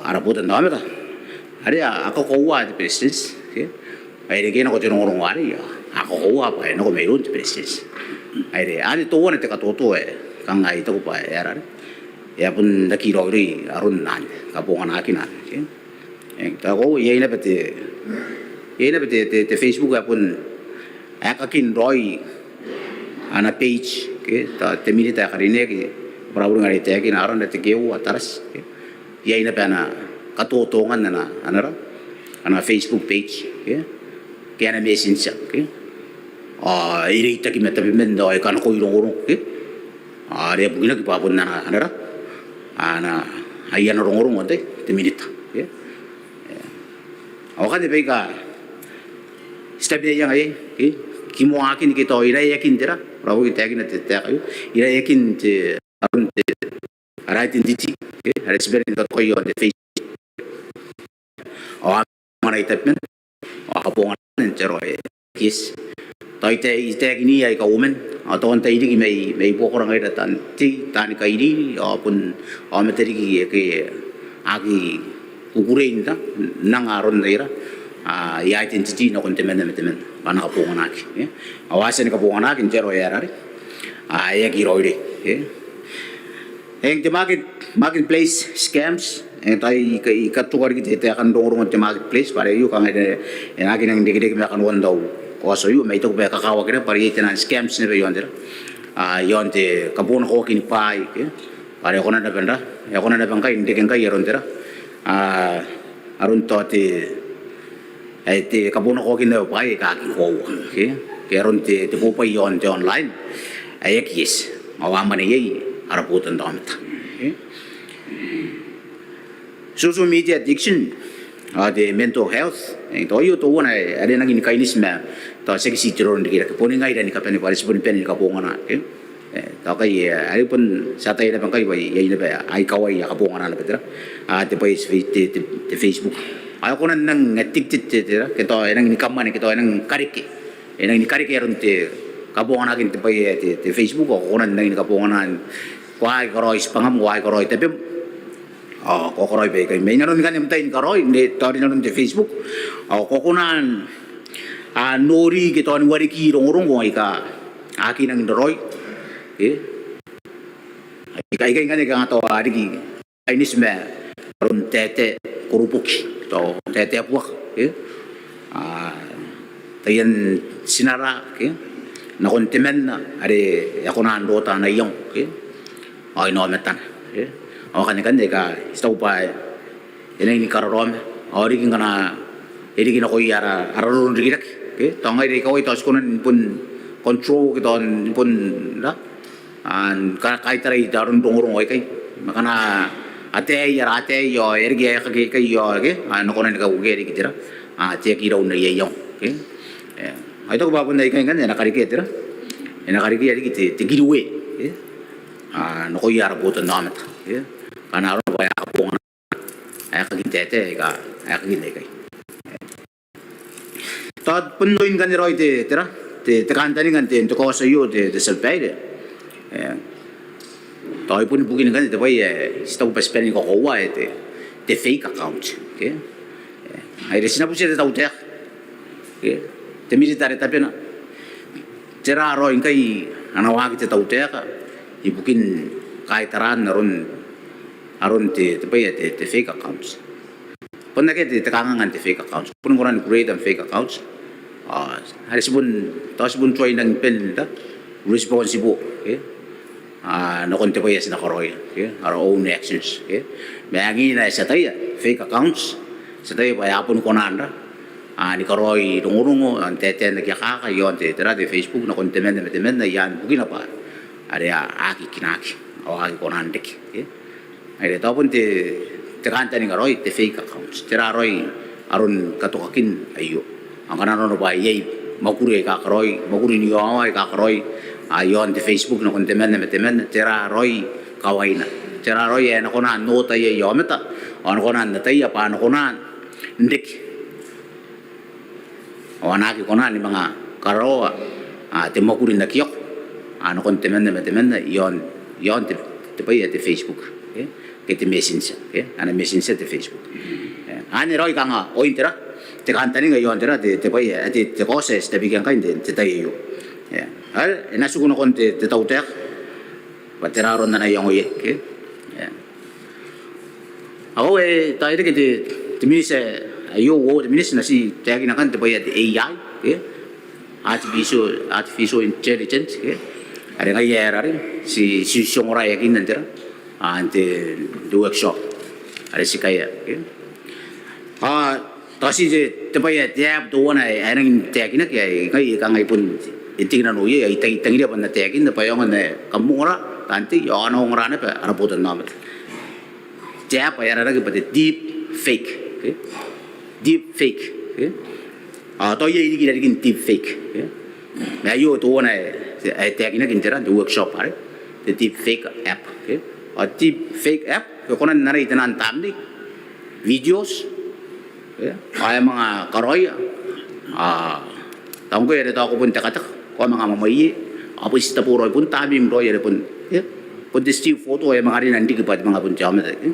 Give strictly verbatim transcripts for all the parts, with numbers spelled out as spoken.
ara botannaomata are a kakoaua te Beretitenti, ke? Ae e reke nako te rongorongo arei, a kakoaua bwa e nako mairoun te Beretitenti. Ae are anne teuana te katoto ae kanga I taku bwa e aera arei, e a bon aki raoiroi aron anne, kabonganakina anne, ke? Eng, tao iai naba te, iai naba te, te, te Facebook ae bon aekakin raoi ana page, ke? Tao te Minita ae karineaki, kabwara uringa are I taekina arona, te Keua Tarati, ke? Iai naba ana katotongan ana, ana ra, ana Facebook page, ke? Ke ana Messenger, ke? Ao e reitaki ma tabeman ao e kanakoi rongorongo, ke? Ao are e a bukinaki bwa bon ana, ana ra, ana, ai ana rongorongo antai, te Minita, ke? Ao akanne baika ti tabe iai ngaia, ke? Kimoakin ke tao iraeakin te ra, raoi taekina te taeka aio, iraeakin te, aron te, ara identity, ke? Are ti bane ni katokai iaon te Facebook. Ao a manga rai tabeman, ao a kabongana n te aro ae, yes. Tao I tae, I taekini aika uoman, ao tao n tai riki mai, mai buakora ngaira taan tei, taani kairiri, ao bon aomata riki ake a aki kukurei n ra, n anga aron aia ra, aia identity nakon temanna ma temanna, bwa a na kabonganaki, e. Ao a tia ni kabonganaki n te aro ae aera arei, ae aki raoiroi, e. Eng, te market, marketplace scams, eng, tao I ka, I katuka riki te, te taekan rongorongon te marketplace, bwa are aio kanga e na aki nangi n irekereke ma kanoan au kaotioti aio, ma I taku bwa e kakawaki naba bwa are iai taian scams naba iaon te ra, a, iaon te kabonakoaki ni bwaai, ke? Bwa are e kona naba n ra, e kona naba ngkai n reke ngkai aron te ra, a, aron tao te, ae te kabonakoaki naba bwaai aika aki koaua, ke? Ke aron te, te bobwai iaon te online ae aki eti, ao a mwaneiai ara botannaomata, ke? Social media addiction, ao te mental health, e, tao aio teuana ae are nangi ni kaineti ma tao tiaki ti te roro n rikirake, boni ngaira ni kabane, bwa are ti boni bane ni kabongana, ke? E, tao ngkai, e, are bon ti ataia naba ngkai bwa iai naba aika a ikawai a kabongana naba te ra, a, te bwai ae te, te, te, te Facebook. Ao e kona n nangi addicted te, te ra, ke tao e nangi ni kamwane, ke tao e nangi ni kareke. E nangi ni kareke aron te kabonganakin te bwai ae te, te Facebook, ao ko kona n nangi ni kabongana, ko aki karaoi tibwangam, ko aki karaoi tabem. Ao ko karaoi baikai. Ma inanon ngkanne am tai ni karaoi, n te, tao rinanon te Facebook, ao ko kona n, a, nori ke tao ni wareki rongorongo aika aki nangi n raraoi, e. Aika, aikai ngkanne kanga tao a riki, kaineti ma aron taetae koroboki, tao taetae buaka, e. A, taian tinara, ke? Nakon temanna are e a kona n rota ana iango, ke? Ao inaomatana, e. Ao akanne ngkanne aika ti taku bwa e nangi ni kararaoma, ao riki ngkana e riki nakoia ara, ara roro n rikirake, ke? Tao ngaira ikawai tao ti kona ni bon control, ke tao ni bon ra, a, n ka, kaitarai te aro n rongorongo aikai. Ma ngkana a ataei, ara ataei, ao e riki ae kakeikai, ao ke, a, e na kona ni kaukea riki te ra, a, te aki rau n aia iango, ke? E, ao I taku bwa bon aikai ngkanne e na karekea te ra, e na karekea riki te, te kiriwe, ke? A, nakoia ara botannaomata, ke? Ngkana arona bwa e a kabongana, aekakin taetae aika, aekakin aikai. Tao bon oin ngkanne raoi te, te ra, te, te kantaninga n te, te kaoti aio, te, te tia babaire. E, tao ai bon ibukin ngkanne te bwai ae ti taku bwa ti bane ni kakoaua ae te, te fake account, ke? E, ai are ti na butia te tautaeka, ke? Te Minita are tabena. Tera raoi ngkai ana waaki te tautaeka ibukin kaitaraan aron, aron te, te bwai ae te, te fake accounts. Bon akea te, te kanganga n te fake accounts. Bon kona ni create am fake accounts. A, are ti bon, tao ti bon tuai n nangi bane n responsible, ke? A, nakon te bwai ae ti na karaoia, ke? Our own actions, ke? Ma angiin ae ti ataia fake accounts, ti ataia bwa e a bon kona n ra, a, ni karaoi rongorongo, n taetae n aki akaka iaon te, te ra, te Facebook, nakon temanna ma temanna, i aan bukina bwa are a aki kinaaki ao a aki kona n reke, ke? Ai are tao bon te, te kantaninga raoi te fake accounts. Tera raoi aron katokakin aio? Ao ngkana nanona bwa iai mwakuri aika karaoi, mwakuri n iowawa aika karaoi, a, iaon te Facebook nakon temanna ma temanna, tera raoi kawaina? Tera raoi ae e na kona n ota iai aomata ao a na kona n ataia bwa a na kona n reke ao a na aki kona ni manga karaoa, a, te mwakuri n aki iako, a, nakon temanna ma temanna iaon, iaon te, te bwai ae te Facebook, e? ke te Messenger, ke ana Messenger te Facebook. Anne raoi kanga oin tera te kantaninga iaon tera te bwai ae te kaoti ae ti tabekia ngkai n te tai aio. Ao e na tiku nakon te tautaeka bwa tera aron ana iango iai, ke. Ao e tairiki te miniti aio, te miniti n na ti taekina ngkai te bwai ae te A I, ke, artificial intelligence, ke, are ngaia ae rarei ti ongora iai n tera, n te workshop are ti kaea, ke. Ao tao ti te bwai ae te app teuana ae e nangi taekinaki ae ngai kanga I bon eti nano iai, ae I tangiria bwa N na taekinna bwa e aonga n kam ongora taan tei ao a na ongora naba ara botannaomata. Te app ae araraki bwa te deep fake, ke. Deep fake, ke. Ao tao iai riki irarikin deep fake, ke. Ma aio teuana ae e taekinaki n tera, n te workshop are te deep fake app, ke. Ao deep fake app e kona n anai taian tamnei, videos, ao e a manga karaoia. Tao ngkoe are tao ko bon tekateka, ko a manga mwamwaie, ao bon ti taboraoi, bon tamneim raoi are bon te still photo ae e a manga rina n riki bwa te manga bon te aomata, ke.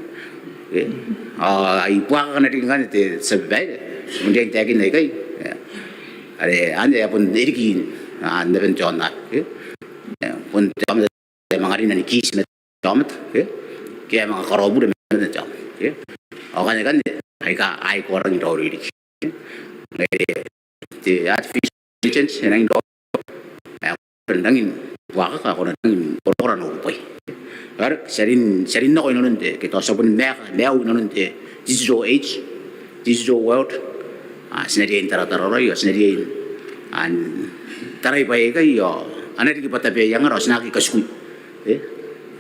Ao ai buakakana riki ngkanne te tia babaire, bon riai n taekinna ikai, are anne e a bon riki n aban te aonnaba, ke. Bon te aomata e a manga rina ni kiss ma te aomata, ke, ke e a manga karaobure ma te aomata, ke. Ao ngkanne ngkanne aika aikoa rangi n raoiroi riki, ke. Ngaia are te artificial intelligence e rangi n raoiroi, e rangi ni buakaka, e kona n rangi ni korakora ana urubwai. Are ti a rin, ti a rin nako inanon te, ke tao ti a bon maeka, maiu inanon te digital age, digital world. Ao ti na riai n taratara raoi, ao ti na riai n tarai bwaai aikai ao a na riki bwa tabeaiangara ao ti na aki katikui.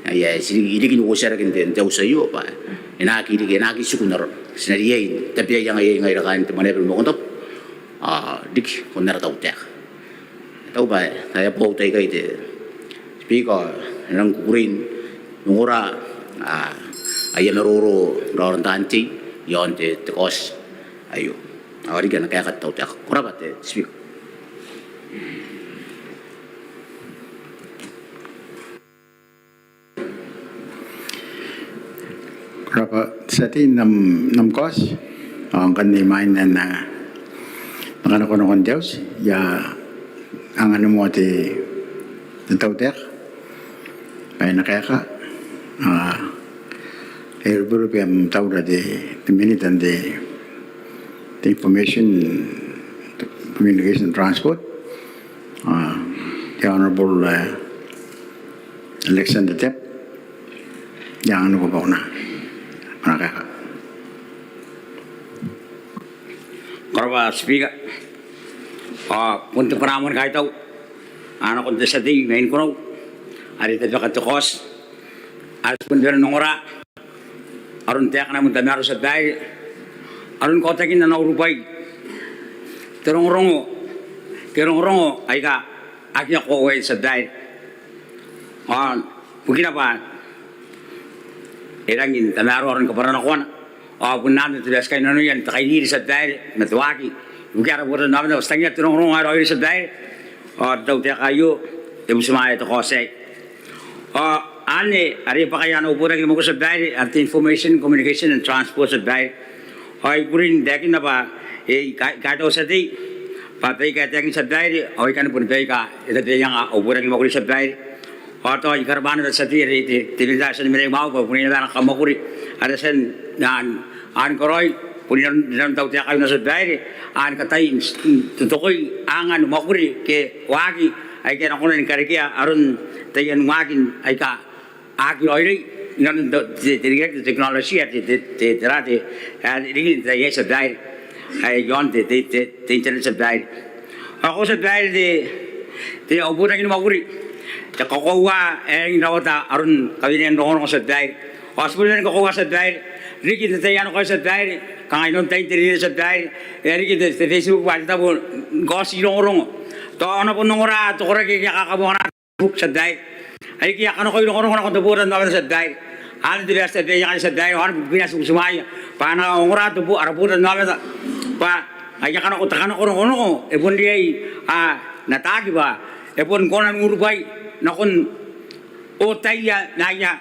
Aia, ti riki, riki n uotia rake n te auti aio bwa e na aki riki, e na aki tiku n arona. Ti na riai n tabeaianga iai ngaira kaain te Mwaneaba ni Maungatabu, ao riki bon ara tautaeka. I taku bwa e a boutoka ikai te Speaker, ao e nang kukurei n ongora aia maroro raoraon taan tei iaon te kaoti aio. Ao riki ana kaeka te tautaeka. Ko rabwa te Speaker. Ko rabwa te tia tei n am kaoti. Ao ngkanne imwain ae N na kanakoa nakon te auti, I a anganna moa te tautaeka bwa e na kaeka, ao e a bubura bwa e a tauraoi te Minita n te Information, Communication, Transport, the Honourable Alexander Teabo. I a anganiko bwa ko na kaeka. Ko rabwa Speaker. Ao bon te bwanaa moa ni kaitau ae nakon te tia tei mai Nikunau are e tabeka te kaoti are ti bon bane n ongora aron taekana ma n tamaroa, tia babaire, aron kaotakin ana urubwai te rongorongo ke rongorongo aika aki a koaua, tia babaire. Ao bukina bwa e rangi n tamaroa aron kabwaranakoana ao bon anne te bwai ae ti kainnanoia n te kairiri, tia babaire, ma te waaki ibukia ara botannaomata bwa ti tangiria te rongorongo ae raoiroi, tia babaire. Ao te tautaeka aio e butimwaea te kaoti aei. Ao anne are e bwaka iai ana ubootaki ni mwakuri, tia babaire, are te Information, Communication and Transport, tia babaire. Ao I kukurei n taekinna bwa I kaitaua te tia tei bwa baika e taekin, tia babaire, ao ikanne boni baika e tabeaianga au ubootaki ni mwakuri, tia babaire. Ao tao I karabwa naba te tia tei are te Minita ae e tia ni mena i mwaiu bwa bon iai naba ana kakamwakuri are e a tia n karaoi bon inanon te tautaeka aio, tia babaire, ao ni katai n totokoi anga ni mwakuri ke waaki aika a na kona ni karekea aron taian waaki aika aki raoiroi inanon te technology ae te, te, te, te, tia babaire, te internet, tia babaire. Ao tia babaire, te, te au ubootaki ni mwakuri, te kakoaua ae e rangi n rawata aron kawenean rongorongo, tia babaire. Ao ti bon rangi ni kakoaua, tia babaire, riki n te tai ae nako iai, tia babaire, kanga inanon tain te rinerine, tia babaire, e a riki te Facebook bwa te tabo ni kaoti rongorongo. Tao a na bon ongora te koraki ake a kakamwangana, tia babaire, aike a kanakoi rongorongo nakon te botannaomata, tia babaire. Anne te bwai ae ti tabeaianga, tia babaire, ao anne bukina ae ti butimwaea bwa a na ongora te bo, ara botannaomata bwa aia kanako, te kanako rongorongo e bon riai n ataaki bwa e bon kona n urubwai nakon otaia ma aia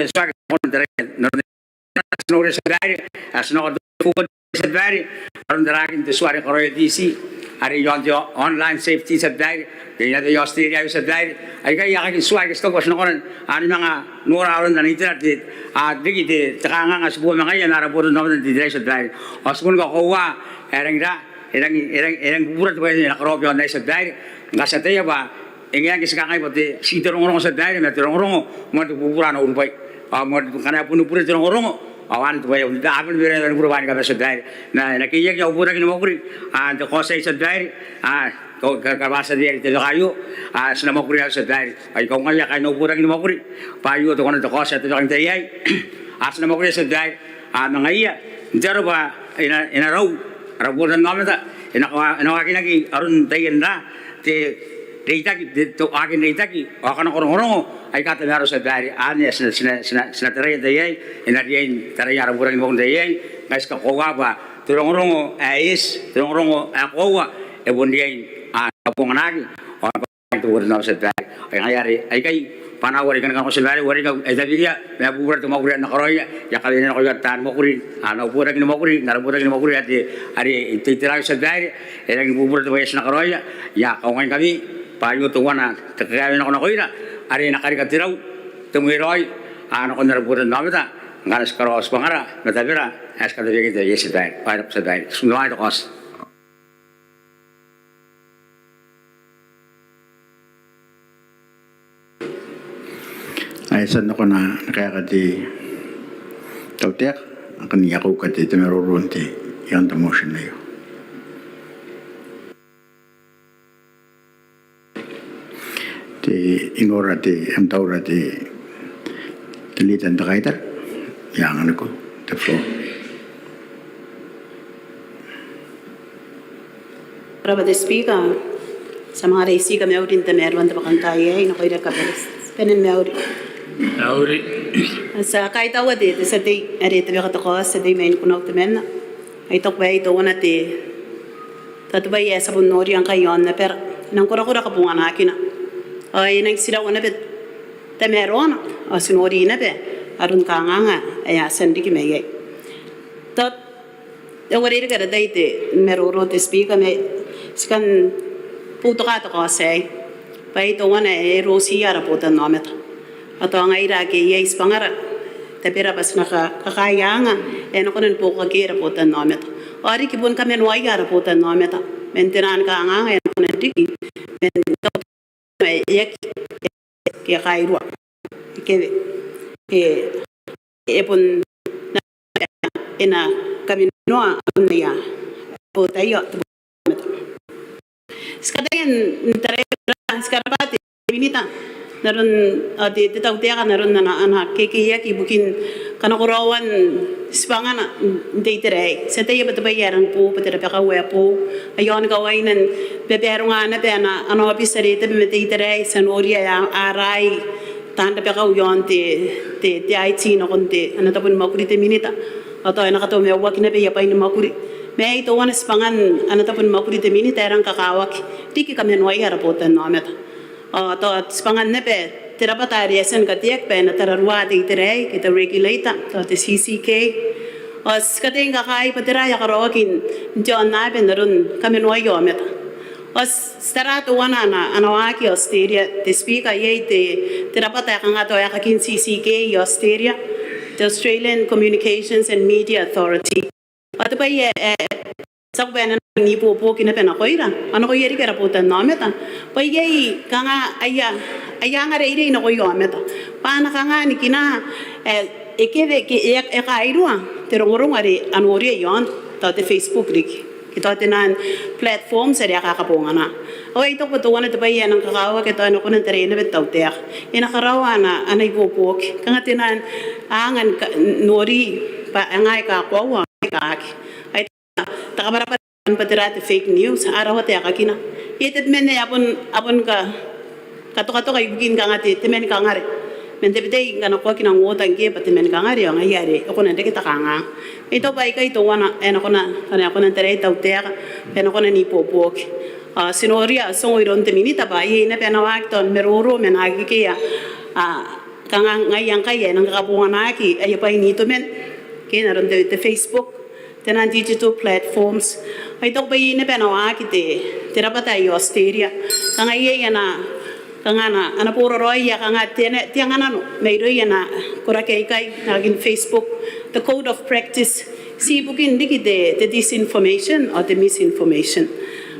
te tua ake nakon te rai n aron ae ti noria tia babaire, ae ti na kona n tei, tia babaire, aron tarakin te tua are karaoia te D C are iaon te online safety tia babaire, te inanon Australia tia babaire. Aikai aika a kain tua aika ti taku bwa ti na kona ni manga nora aron ana itera te, a, riki te, te kanganga ae ti bon manga iai ma ara botannaomata n te itera tia babaire. Ao ti bon kakoaua ae e rangi ra, e rangi, e rangi, e rangi bubura te bwai ae e na karaoaki iaon aei tia babaire. Ngkai ti ataia bwa e ngae ngke ti kangai bwa te, ti te rongorongo tia babaire, ma te rongorongo moan te bubura ana urubwai. Ao moan, ngkana e boni bure te rongorongo ao anne te bwai ae bon, a bon bure, bure bwa ni kabane tia babaire. Ma e na kekeiaki au botaki ni mwakuri, a, n te kaoti aei tia babaire, a, ka, ka, kabwatia te, te tabeka aio, a, ti na mwakuria tia babaire. Ao I kaungaia kaain au botaki ni mwakuri bwa aio te kona te kaoti ae te tabeka n tai aei, a, ti na mwakuria tia babaire. A, ma ngaia n te aro bwa e na, e na rau ara botannaomata, e na kawa, e na waakinaki aron taian ra, te reitaki, te, te, ake n reitaki ao a kanakorongorongo aika tamaroa tia babaire. Anne ae ti na, ti na, ti na, ti na taraia n tai aei, e na riai n taraia ara botaki ni mwakuri n tai aei ngkai ti kakoaua bwa te rongorongo ae eti, te rongorongo ae koaua, e bon riai n, a, kabonganaki ao te botanaomata tia babaire. Ao ngaia are aikai bwanaau are I kan kanakoa tia babaire, uarereke au tabekia ma bubura te mwakuri ae N na karaoia. I a kawenea nakoia taan mwakuri, a, n au botaki ni mwakuri, n ara botaki ni mwakuri ae te, are te itera tia babaire, e rangi ni bubura te bwai ae ti na karaoia. I a kaungaingkami bwa aio teuana te kakaewenako nakoira are e na karika te rau, te mweraoi, a, nakon ara botanaomata ngkana ti karaoa tibwangara ma tabera ae ti katabeaki n te tai aei tia babaire. Bwa e raba tia babaire. Ti na wae te kaoti. Ae ti a nakon ana kaeka te tautaeka, ake ni a kauka te, te maroro n te, iaon te motion aio. Te, I nora te, am taura te, te Leader n te Kaitara, I anganiko te floor. Ko rabwa te Speaker. Ti a manga reitia te mauri n tamaroan te bwakantaai aei nakoira ni kabane. Ti bane ni mauri. Mauri. Ti a kaitaua te, te tia tei are e tabeka te kaoti, te tia tei mai Nikunau temanna. Ao I taku bwa aei teuana te, te tibwai ae ti a bon noria ngkai iaon abara. E nang korakora kabonganakina ao e nang tiraua naba tamaroana ao ti nori naba aron kanganga ae a tia n riki mai iai. Tao e uarereke ara tai te maroro te Speaker, ma ti kan boutoka te kaoti aei bwa aei teuana ae e rotiia ara botanaomata. Ao tao ngaira ake iai tibwangara, tabera bwa ti na ka, kakaea anga ae e na kona ni buokaki ara botanaomata ao riki bon kamanoaia ara botanaomata man te naan kanganga ae e na kona n riki man tau e aki, e aki kairua. Ke e, e bon na, e na kaminoa aia botaia. Ti kataia n taraia, ti karabwa te Minita n aron, a, te, te tautaeka n aron ana, ana kekeiaki ibukin kanakoraoan tibwangana n te itera aei. Ti ataia bwa te bwai ae rang boou bwa te rabakau ae boou, aio ni kawaina ni babaronga naba ana, ana aobiti are e tabe ma te itera aei. Ti a noria ae a, a raai taan rabakau iaon te, te, te I T nakon te, ana tabo ni mwakuri te Minita. Ao tao e na katomeuaki naba aia bwai ni mwakuri. Ma aei teuana tibwangan ana tabo ni mwakuri te Minita ae rang kakawaki riki kamanoaia ara botanaomata. Ao tao tibwangan naba te rabwata are e a tia ni kateaki bwa e na tararua te itera aei ke te regulator, tao te C C K. Ao ti kataia ni kakaea bwa tera ae a karaoaki n te aonnaba n aron kamanoaia aomata. Ao ti tara teuana ana, ana waaki Australia, te Speaker, iai te, te rabwata ae kanga tao aekakin C C K i Australia, te Australian Communications and Media Authority. Ao te bwai ae, ae ti taku bwa e na nang ibuobuoki naba nakoira ao nakoia riki ara botanaomata bwa iai kanga aia, aia angareirei nakoia aomata bwa a na kanga ni kinaa ae e kewe ke e, e kairua te rongorongo are a noria iaon tao te Facebook riki ke tao te naan platforms are a kakabongana. Ao aei I taku bwa teuana te bwai ae nang kakawaki, tao e na kona n taraia naba te tautaeka. E na karaoa ana, ana ibuobuoki kanga te naan anga ni ka, nori bwa a ngai kakoaua, a ngai kaaki. Ae te kabwarabwara bwa tera te fake news, a rawata aekakina. Iai tabeman ae a bon, a bon ka, katokatoka ibukin kanga te, te mani kangare. Man tabetai ngkana ko aki nang ota ngkoe bwa te mani kangare ao ngaia are e kona n reke te kanganga. I taku bwa aikai teuana ae na kona, ae na kona n taraia te tautaeka bwa e na kona n ibuobuoki. Ao ti noria, ti ongo iroun te Minita bwa iai naba ana waaki tao ni maroro ma naake iai, a, kanga ngaia ngkai ae e nang kakabonganaki aia bwai n itoman ke n aron te, te Facebook, te naan digital platforms. Ao I taku bwa iai naba ana waaki te, te rabwata i Australia. Kanga iai ana, kanga ana, ana boraraoi ae kanga te, te anganano mairouia ana koraki aikai, naake n Facebook, the code of practice. Ti ibukin riki te, te disinformation ao te misinformation.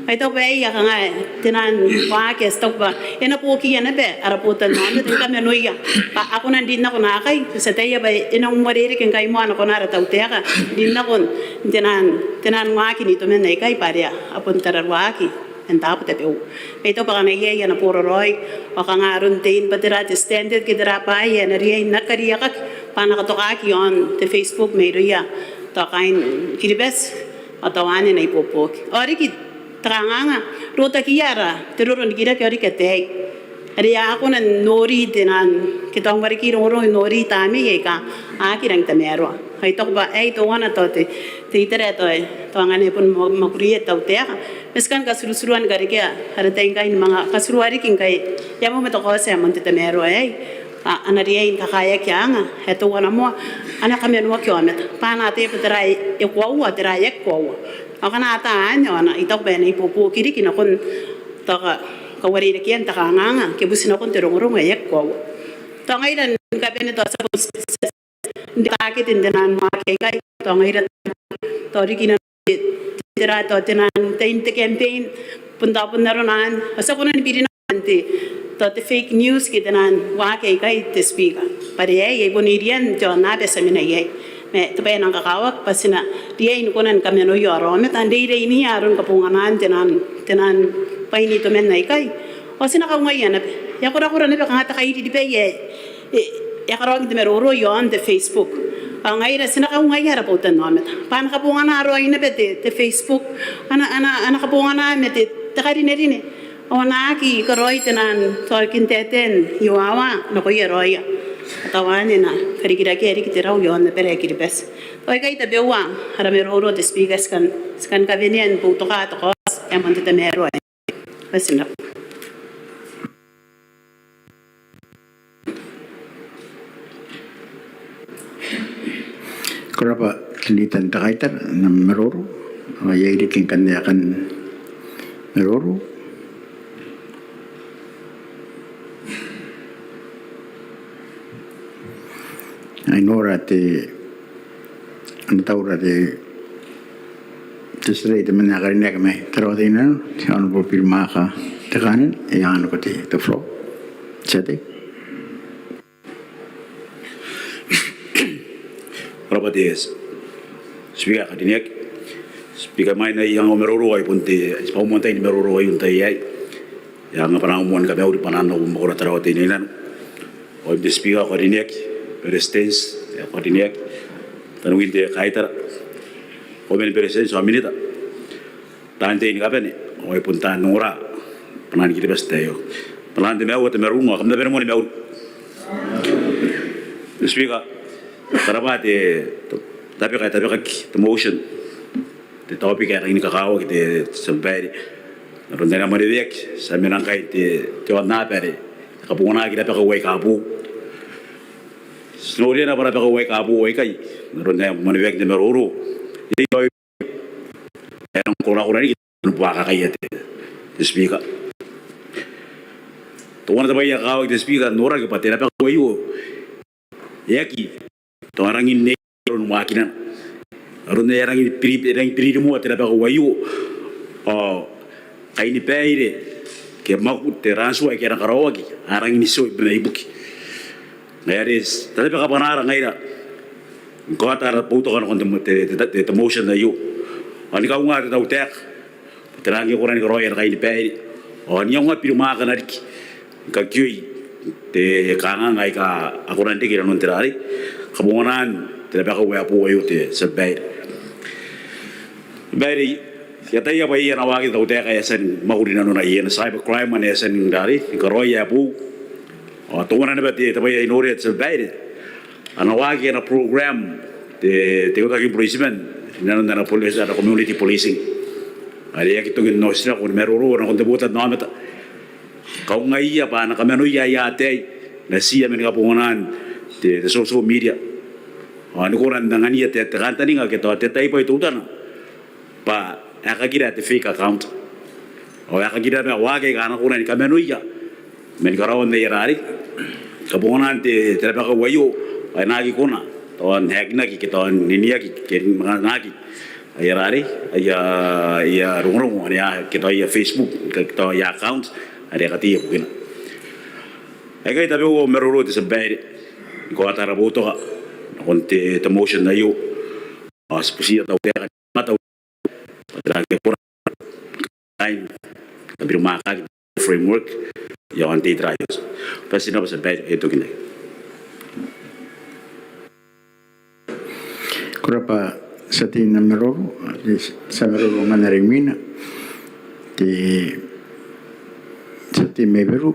Ao I taku bwa aei kanga te naan waaki ae ti taku bwa e na buokiia naba ara botanaomata ni kamanoia bwa a kona n rin nako naakai. Ti ataia bwa e nang uarereke ngkai moa ana kona ara tautaeka n rin nako n te naan, te naan waaki n itoman aikai bwa are a bon tararuaaki man taabo tabeua. Ma I taku bwa kanga iai ana boraraoi ao kanga aron tein bwa tera te standard ke tera bwaai ae na riai n aki kariaiakaki bwa a na katokaki iaon te Facebook mairouia tao kaain Kiribati ao tao anne e na ibuobuoki. Ao riki te kanganga, rotakiia ara te roro n rikirake ao riki ataei are a kona n nori te naan, ke tao n wareki rongorongo n nori tamnei aika a aki rangi n tamaroa. Ao I taku bwa aei teuana tao te, te itera ae tao, tao anganai bon ma-, mwakuriia te tautaeka ma ti kan katuruturua ni karekea ara tai ngkai ni manga katurua riki ngkai e a moa ma te kaoti ae moan te tamaroa aei. A, a na riai ni kakaeaki aanga ae teuana moa a na kamanoaki aomata bwa a na ataia bwa tera ae koaua, tera ae aki koaua. Ao ngkana a ata anne ao a na, I taku bwa e na ibuobuoki riki nakon tao ka, kauarerekean te kanganga ke buti nakon te rongorongo ae aki koaua. Tao ngaira ni kabane tao ti a bon n te takete n te naan waaki aikai, tao ngaira tao riki nanon te, te, tera, tao te naan tain te campaign, bon tao bon arona anne, ao ti a kona ni biri nako n te, tao te fake news ke te naan waaki aikai te Speaker. Bwa are aei, aei bon irian te aonnaba ae ti a mena iai. Ma te bwai ae nang kakawaki bwa ti na riai ni kona ni kamanoia ara aomata n reireinia aron kabonganaan te naan, te naan bwai n itoman aikai. Ao ti na kaungaia naba, e a korakora naba kanga te kairiribai ae e, e a karaoaki n te maroro iaon te Facebook. Ao ngaira ti na kaungaia ara botannaomata bwa a na kabongana raoi naba te, te Facebook, a na, a na, a na kabongana ma te, te karinerine. Ao a na aki karaoi te naan tao kintaetae n iowawa nakoia raoia. Ao tao anne e na karikirakea riki te rau iaon abara ae Kiribati. Ao aikai tabeua ara maroro te Speaker, ti kan, ti kan kawenea ni boutoka te kaoti ae moan te tamaroa aei. Bati n rabwa. Ko rabwa te Leader n te Kaitara n am maroro. Ao iai riki ngkanne ae kan maroro? Ai nora te, ana taura te, te tia tei temanna ae karineaki mai Tarawa Teinainano, te Honourable Birimaka Tekanene, e a anganiko te, te floor. Te tia tei. Ko rabwa te Speaker ae karineaki. Speaker, imwain ae I anga au maroro ao I bon te, I bon moan tai ni maroro aio n tai aei. I anga bwanau moa ni kamauri bwanaan au mwakoro Tarawa Teinainano. Ao imwin te Speaker ae karineaki, Beretitenti ae karineaki, taniwin te Kaitara, Kauoman ni Beretitenti ao Minita, taan tei ni kabane, ao ai bon taan ongora bwanaan Kiribati n te tai aio. Bwanaan te mauri ao te marurung ao kam na bane moa ni mauri. Speaker, ko rabwa te, te, tabeka, tabekaki, te motion. Te topic ae rangi ni kakawaki te, te tia babaire. N aron ae e na mwaneweaki, ti a mena ngkai n te, te aonnaba are e kabonganaki rabakau aika boou. Ti noria naba rabakau aika boou aikai n aron ae e mwaneweaki n te maroro. Iai raoi ae e rang korakora riki ana buakakaia te, te Speaker. Teuana te bwai ae kakawaki te Speaker n noraki bwa te rabakau aio e aki tao a rangi n nei aron waakinana. Aron ae a rangi ni biri, e rangi ni biririmoa te rabakau aio. Ao kainibaire ke mwakuri, te raan tua aike a na karaoaki a rangi n tio i buakon ibukin. Ngaia are ti a tabeka bwanaara ngaira ni kaota ara boutoka nakon te, te, te, te, te motion aio. Ao ni kaunga te tautaeka bwa tera ngke e kona ni karaoi ana kainibaire ao n iangoa birimwaakana riki ni kakioi te kanganga aika a kona n reke inanon te rarei, kabonganaan te rabakau ae boou aio te tia babaire. Babaire, I ataia bwa iai ana waaki te tautaeka ae e a tia ni mwakuri inanona, iai ana cyber crime ane e a tia n rarei ni karaoi ae boou. Ao teuana naba te, te bwai ae I noria te tia babaire, ana waaki ana program te, te ikotaki ni bureitiman inanon ana police, ana community policing are e aki toki n otinako ni maroro nakon te botannaomata. Kaungaia bwa a na kamanoia aia ataei natiia man kabonganaan te, te social media. Ao ni kona n angania te, te kantaninga ke tao te taibwai teutana bwa e kakira te fake account. Ao e kakira naba waaki aika a na kona ni kamanoia man karaoan aia rarei, kabonganaan te, te rabakau aio, ao e na aki kona tao n hack-naki ke tao n iniaki ke n aki aia rarei, aia, aia rongorongo ane a, ke tao aia Facebook ke tao aia account are a kateia bukina. Aikai tabeua au maroro te tia babaire ni kaota ara boutoka nakon te, te motion aio. Ao ti butiia te tautaeka ni matau bwa tera ngke e kona n kabirimwaakaki te framework iaon te itera aio. Bati n rabwa te tia babaire, e toki naba. Ko rabwa te tia tei n am maroro. Ti a maroro ngkanne are imwina. Te tia tei mai Beru,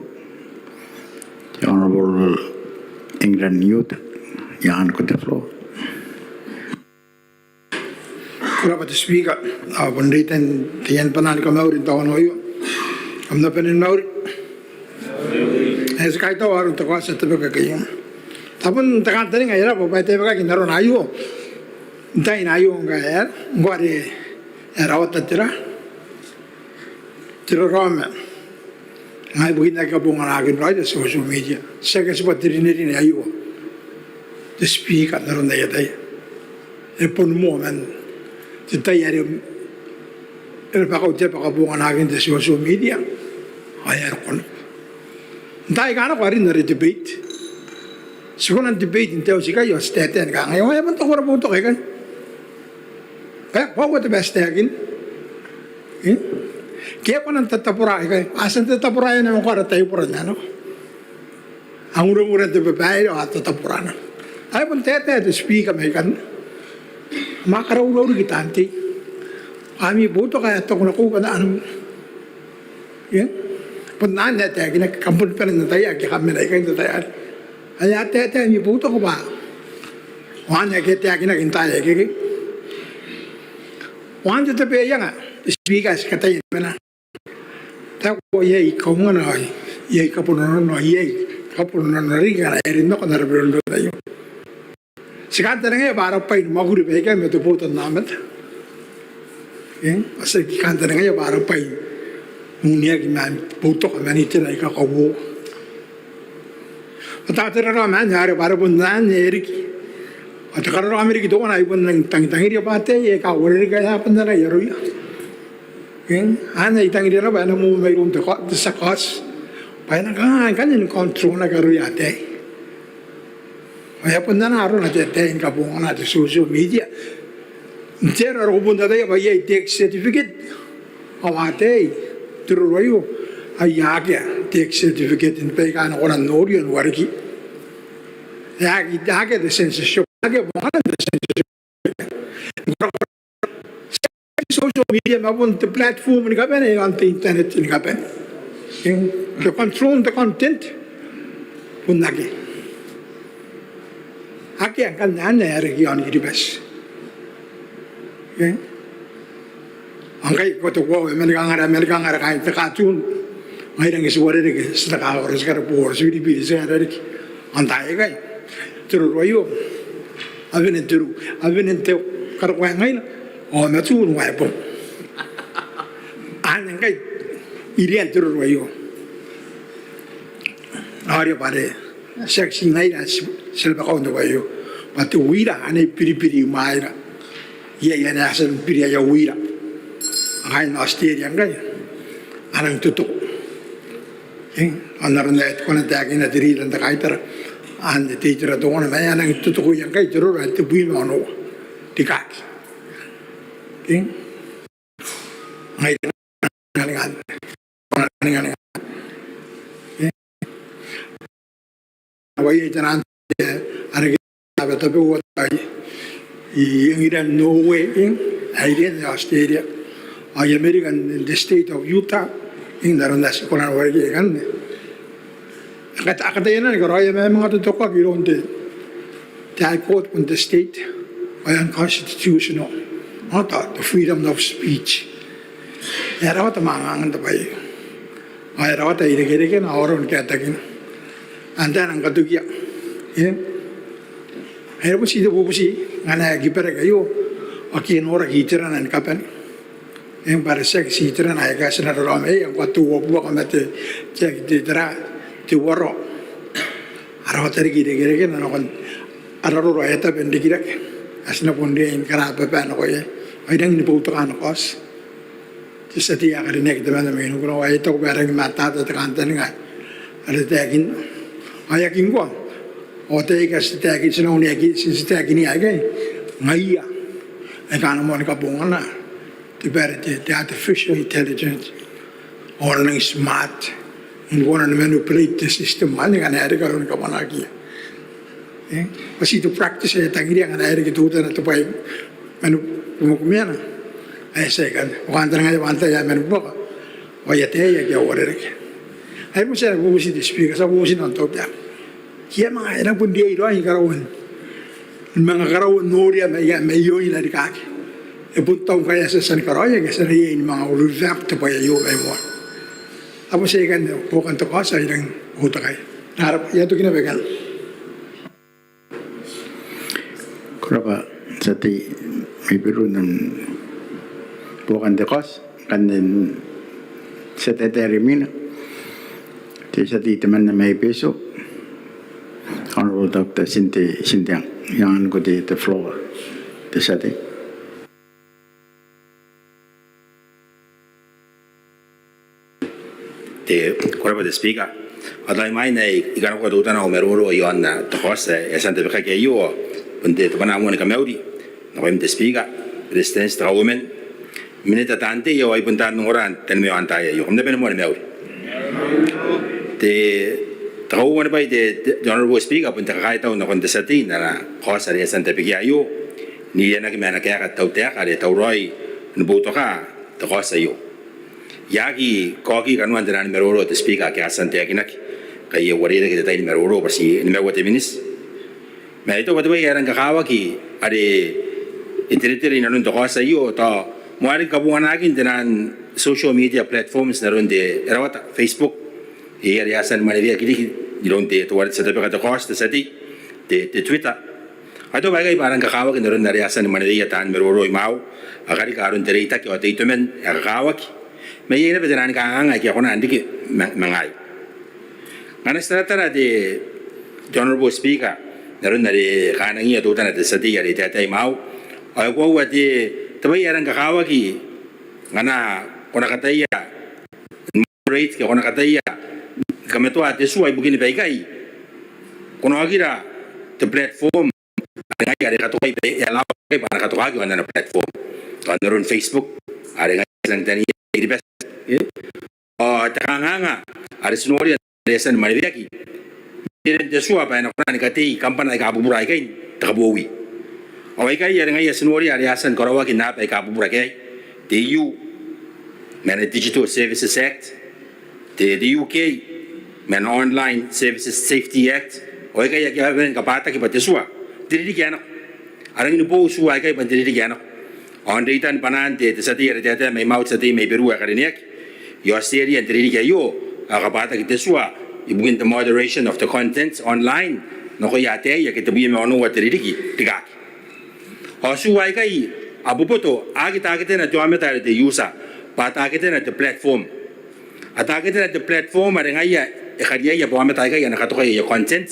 the Honorable England Youth, you have the floor. Ko rabwa te Speaker, ao bon reitan te ian bwanaa ni kamauri n te aono aio. Kam na bane ni mauri. E, ti kaitau aron te kaoti ae tabekaki aio. Tabun te kantaninga ae e raba bwa e tabekaki n arona aio. N taina aio ngkai e, ngkoa are e rawata te ra, te raraoma. Ngai ibukin ae kabonganaakin raoi te social media. Tiaki tibwa te rinerine aio, te Speaker, n aron aia tai. E bon moa man te tai are e rabakau te aba kabonganaakin te social media. Ao e a roko nako n taai aika nako arin are debate. Ti kona n debate n te auti ikai ao ti taetae ni kangai, ao e a bon taku ara boutoka ikai. Ke, bwa uoua te bwai ae ti taekin. E? Ke e kona n tatabora ikai, a tia n tatabora e na ngkoa ara taibora n ae nako. A ngurangura n te babaire ao a tatabora naba. Ae bon taetae te Speaker mai ikanne. Ma karaurau riki taan tei. Ami boutoka ae taku nako bwa n ae nako. E? Bon anne ae taekinaki, kam bon bane n ataia ake kam mena ikai n te tai arei. Ae a taetae ami boutoka bwa, ao anne ake taekinaki n taai akekei. Ao anne te tabe ae iai, te Speaker, ae ti kataia ni mena. Tao iai kaungana, iai kabononono, iai kabononono riki ngkana e rin nako n ara botaki aio. Ti kantaningaia bwa ara bwai ni mwakuri baikai ma te botannaomata. E, ao ti aki kantaningaia bwa ara bwai n uneaki ma boutoka man itera aika kauoua. Ao tao te raraoma anne are bwa are bon anne e riki. Ao te kararaoma riki teuana ae I bon rangi n tangitangiria bwa ataei aika uarereke ae a bon anai aroia. E, anne I tangiria naba bwa e na moa mairoun te ka-, te tia kaoti. Bwa e na kanga ngkanne ni control-naki aroia ataei. Ao e a bon anaa arona te ataei ni kabongana te social media. N te aro are ko bon ataia bwa iai te certificate. Ao ataei, te roro aio, aia akea te certificate n baika a na kona n noria n wareki. E aki, akea te censorship, akea bonganan te censorship. Social media ma bon te platform ni kabane, iaon te internet ni kabane. E, te control n te content bon akea. Akea ngkanne anne ae reke iaon Kiribati. E? Ao ngkai ko te koaua e mani kangara, e mani kangara kaain te cartoon. Ngaira ngke ti uarereke, ti na kakaro, ti karaboro, ti biribiri, ti aera riki. Ao n taai aikai, te roro aio, a wene n te ru, a wene n te karokoa ngaina, ao matu n wae bong. Anne ngkai irian te roro aio. Ao are bwa are tiaki ti ngaira ae ti, ti rabakau n te bwai aio. Bwa te wira anne e biribiri imwaira. Iai anne a tia ni biri aia wira. Kaain Australia ngkai a nangi totoko. E, ao n aron ae e kona n taekinna te rita n te kaitara, anne te itera teuana ma e a nangi totokoia ngkai te roro ae tebwi ma onoua. Rikaaki. E? Ngaira ninganinga. Ninganinga. E? Ao iai te naan, e, are ke tabeua i England, Norway, e, Ireland, Australia, ao i Amerika n te state of Utah, e, n aron ae ti kona n wareki ikanne. A kata-, a kataia naba ni karaoia ma e manga totokoaki iroun te, te High Court bon te state, ao e unconstitutional. Ao tao te freedom of speech. E a rawata mwaangan te bwai. Ao e rawata irekerekena ao aron kaetakina. Antai ae na katokia? E? E raba ti te bubuti ngkana e aki baraki aio, ao ke e noraki iterana ni kabane. E, bwa are tiaki ti iterana aika ti na raraoma iai, ngkoa te uabuaka ma te, tiaki te tera, te uarao. A rawata riki irekerekena nakon ara roro ae tabe n rikirake. Ae ti na bon riai ni karababa nako iai. Ao I rangi ni boutoka nako aoti. Te tia tei ae karineaki temanna mai Nikunau ae I taku bwa e rangi ni matata te kantaninga are taekinna. Ao e aki ngkoa. Ao taeka ti taekin, ti na uneaki, ti, ti taekinia aikai. Ngaia aika a na moa ni kabongana te bwai are te, te artificial intelligence. Ao a na rangi smart. Ngkana a na manipulate te system anne ngkana e reke aron kabwanaakia. E, bwa ti te practice ae e tangiria ngkana e reke teutana te bwai mani kumakumaana. Ae ti a ikanne. Ao kantaningaia bwa antai ae mani buaka. bwa e a ataaki aia uarereke. Ai bon tia ni bubuti te Speaker, ti a bubuti nakon tautaeka. Ke e a manga, e nang bon riai raoi karaoan, manga karaoan noria mai, mai oin are rikaaki. E bon tau ngkai ae ti a tia ni karaoia ke ti a riai ni manga revamp te bwai aio mai moa. Ao bon tia ikanne buokan te kaoti ae I rang uotakai. Ko rabwa, I a toki naba ikanne. Ko rabwa te tia tei mai Beru n am buokan te kaoti. Ngkanne te tia tei are imwina, te tia tei temanna mai Betio, Honourable Doctor Tinte Tintiang. I anganiko te, te floor, te tia tei. Te, ko rabwa te Speaker. Ao tao imwain ae I kanakoa teutana au maroro iaon te kaoti ae e a tia n tabekaki aio, bon te, te bwanaa moa ni kamauri nakoim te Speaker, Beretitenti, te Kauoman, Minita, taan tei ao ai bon taan ongora n tanimaua n taai aio. Kam na bane moa ni mauri. Te, te kauoua ni bwai te, te, te Honourable Speaker, bon te kakaitau nakon te tia tei n ana kaoti are e a tia n tabekia aio, n irianaki ma ana kaeka te tautaeka are e tauraoi ni boutoka te kaoti aio. I aki kaoki kanoan te naan maroro te Speaker ake a tia n taekinaki, ngkai e uarereke te tai ni maroro bwa ti nimaua te miniti. Ma I taku bwa te bwai ae rang kakawaki are e teretere inanon te kaoti aio, tao moa riki kabonganakin te naan social media platforms n aron te, e rawata, Facebook, iai are a tia ni mwaneweaki riki iroun te, teuare te tia tabeka te kaoti, te tia tei, te, te Twitter. Ao I taku bwa aikai bwa a rang kakawaki n aron are a tia ni mwaneweia taan maroro imwaiu, a karika aron te reitaki ao te itoman ae kakawaki. Ma iai naba te naan kanganga aika a kona n riki ma, ma ngaai. Ngkana ti taratara te, te Honourable Speaker, n aron are e kanangiia teutana te tia tei are e taetae imwaiu, ao e koaua te, te bwai ae rang kakawaki ngkana ko na kataia n moderate ke ko na kataia ni kamatoa te tua ibukini baikai, ko na okira te platform are ngaia are e katokai bwa e allow bwa a na katokaki iaon ana platform. Tao n aron Facebook are ngaia ti nang tania i Kiribati. E? Ao te kanganga are ti noria are e a tia ni mwaneweaki, teren te tua bwa e na kona ni katei kambana aika bubura aikai n te kabowi. Ao aikai are ngaia ti noria are a tia ni karaoaki n aaba aika bubura aikai, te E U ma ana Digital Services Act, te, te U K ma ana Online Services Safety Act, ao aikai ake a bane ni kabwataki bwa te tua n te ririki ae nako. A rangi ni boou tua aikai bwa n te ririki ae nako. Ao n reitan bwanaan te, te tia tei are e taetae mai mwaau, te tia tei mai Beru ae karineaki, i Aotiteria n te ririki aio ao e kabwataki te tua ibukin the moderation of the content online nakoia ataei ake tebwi ma onoua te ririki rikaaki. Ao tua aikai a boboto, a aki taketena te aomata are te user, bwa a taketena te platform. A taketena te platform are ngaia e kariaia bwa aomata aikai a na katokai aia content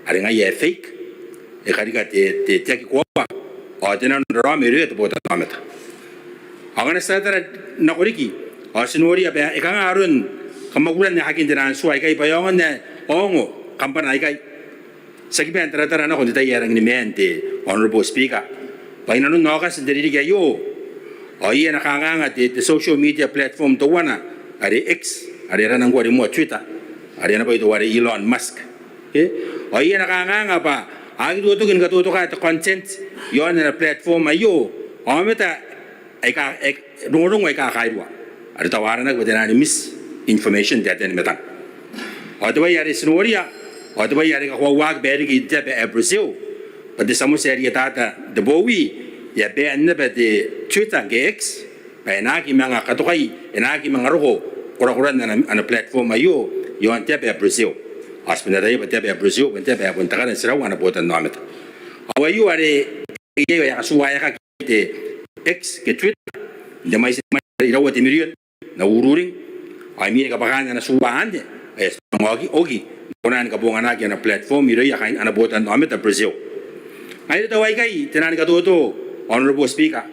are ngaia ae fake, e karika te, te, te aki koaua ao te nanonraraoma irouia te botannaomata. Ao ngkana ti taratara nako riki ao ti noria bwa e kanga aron kamwakuran aekakin te naan tua aikai bwa e aonga n ae ongo kambana aikai. Tiaki bwa e na taratara nako n te tai ae rangi ni maan te Honourable Speaker bwa inanon Aokati n te ririki aio ao iai ana kanganga te, te social media platform teuana are X, are arana ngkoa rimoa Twitter, are ana bwai teuare Elon Musk. E? Ao iai ana kanganga bwa a aki totoki ni katotoka te content iaon ana platform aio aomata aika, aika, rongorongo aika kairua are tao a aranaki bwa te naan misinformation n te ataei ni matang. Ao te bwai are ti noria ao te bwai are kakoauaki bwa e riki n te aba ae Brazil bwa te tia moti ae rietata n te bowi e a ban naba te Twitter ke X bwa e na aki manga katokai, e na aki manga roko korakoran ana, ana platform aio iaon te aba ae Brazil. Ao ti bon ataia bwa te aba ae Brazil bon te aba ae bon te karantiraua ana botannaomata. Ao aio are iai ae katuaaeakaki te X ke Twitter n te mwaiti mwane are iraua te mirion n au ururing. Ao imwin kabwakaan ana tua anne ao e a tia n oki, oki ni kona ni kabonganaki ana platform irouia kaain ana botannaomata Brazil. Ngaira tao aikai te naan katoto, Honourable Speaker,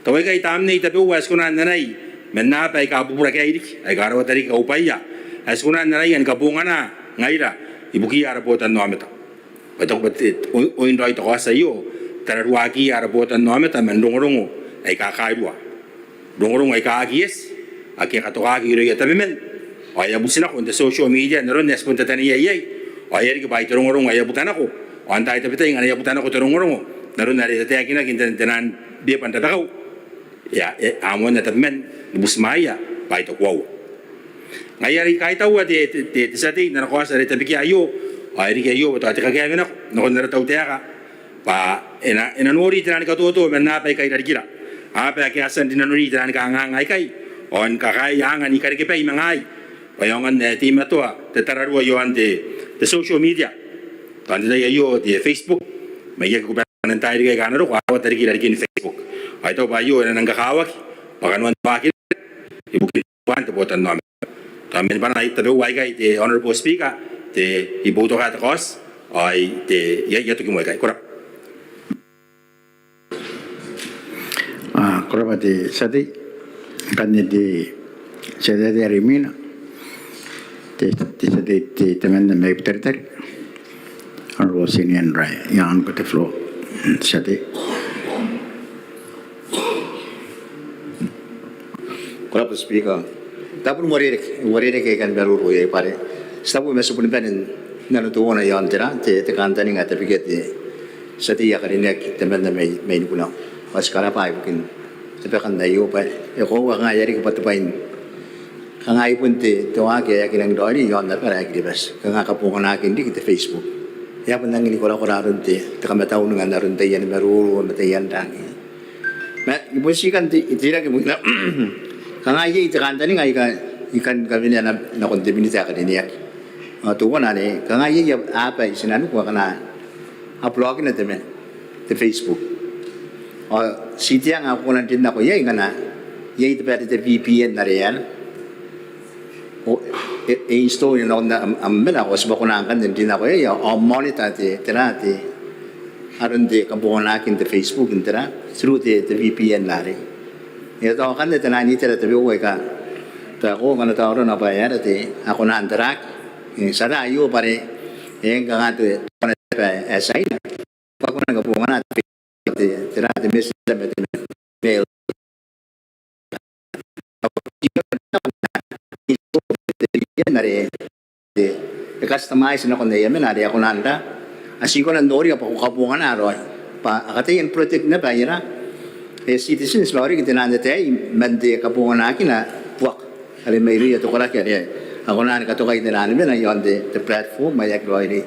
tao aikai tamnei tabeua ae ti kona n anai man aaba aika bubura aikai riki aika rawata riki kaubwaia ae ti kona n anaia ni kabongana ngaira ibukiia ara botannaomata. Bwa I taku bwa te, oin, oin raoi te kaoti aio, tararuakiia ara botannaomata man rongorongo aika kairua, rongorongo aika aki eti, ake a katokaki irouia tabeman ao e a buti nako n te social media n aron ae ti bon tataneiai iai. Ao e a riki bwa ai te rongorongo ae e a buta nako ao n taai tabetai ngkana e a buta nako te rongorongo n aron are e tataekinaki n te, te naan beba n rabakau, e a, e a moanna tabeman ni butimwaeia bwa ai te koaua. Ngaia are I kaitaua te, te, te, te tia tei n ana kaoti are e tabekia aio, ao e riki aio bwa tao te kakaewenako nakon ara tautaeka bwa e na, e na nori te nano ni katoto man aaba aika i rarikira, aaba ake a tia n rinanoni te nano ni kanganga aikai ao ni kakaea anga ni karekebai ma ngaai bwa e aonga n teimatoa te tararua iaon te, te social media. Tao n te tai aio te Facebook, ma I aki kubanako n taai riki aika a na roko a rawata riki i rarikin Facebook. Ao I taku bwa aio e na nang kakawaki bwa kanoan te waaki ibukin te botannaomata. Tao man bwanaan tabeua aikai te Honourable Speaker, te I boutokaa te kaoti ao I, te, I a, I a toki moa ikai. Ko rabwa. Ko rabwa te tia tei. Ngkanne te tia tei are imwina, te tia tei temanna mai Butaritari, Honourable Tinian Rae, I anganiko te floor, tia tei. Ko rabwa Speaker. Tabu n uarereke, uarereke ae I kan maroro iai bwa are ti tabu ma ti boni bane n nano teuana iaon tera, te, te kantaninga ae tabekia te tia tei ae karineaki temanna mai, mai Nikunau. Ao ti karabwa ibukin tabekan aio bwa e koaua kanga e a riki bwa te bwai n kanga e bon te, te waaki ae aki rangi n raoiroi iaon abara ae Kiribati, kanga kabonganaakin riki te Facebook. E a bon rangi ni korakora aron te, te kamatauninga n aron taian maroro ma taian rangi. Ma I bon tii kan te, teirake bukina kanga iai te kantaninga ae I kan, I kan kawenea nakon te minita ae karineaki. Ao teuana anne, kanga iai aaba i tinaniku akana a blockina te mena, te Facebook. Ao ti te anga ae ko kona n rin nako iai ngkana iai te bwai are te VPN are e a, ao e, e install nakon am, am mena ao ti bwa kona ngkanne n rin nako iai ao monitor te, tera te, aron te kabonganaakin te Facebook n tera, through te, te VPN arei. E a tao ngkanne te nano n itera tabeua aika tao ko kona n tao arona bwa e aera te, a kona n taraaki. E, ti ataia aio bwa are e, kanga te, kanga te, e, China bwa a kona ni kabongana te, te, tera te messenger ma te mail. Are e customize nakon aia mena are a kona n tera, a tii kona n noria bwa ko kabongana raoi. Bwa a kataia n protect naba aia, aia citizens raoi riki te nano n ataei man te kabonganaakina buaka are mairouia te koraki are a kona ni katokai te nano ni mena iaon te, te platform ae aki raoiroi.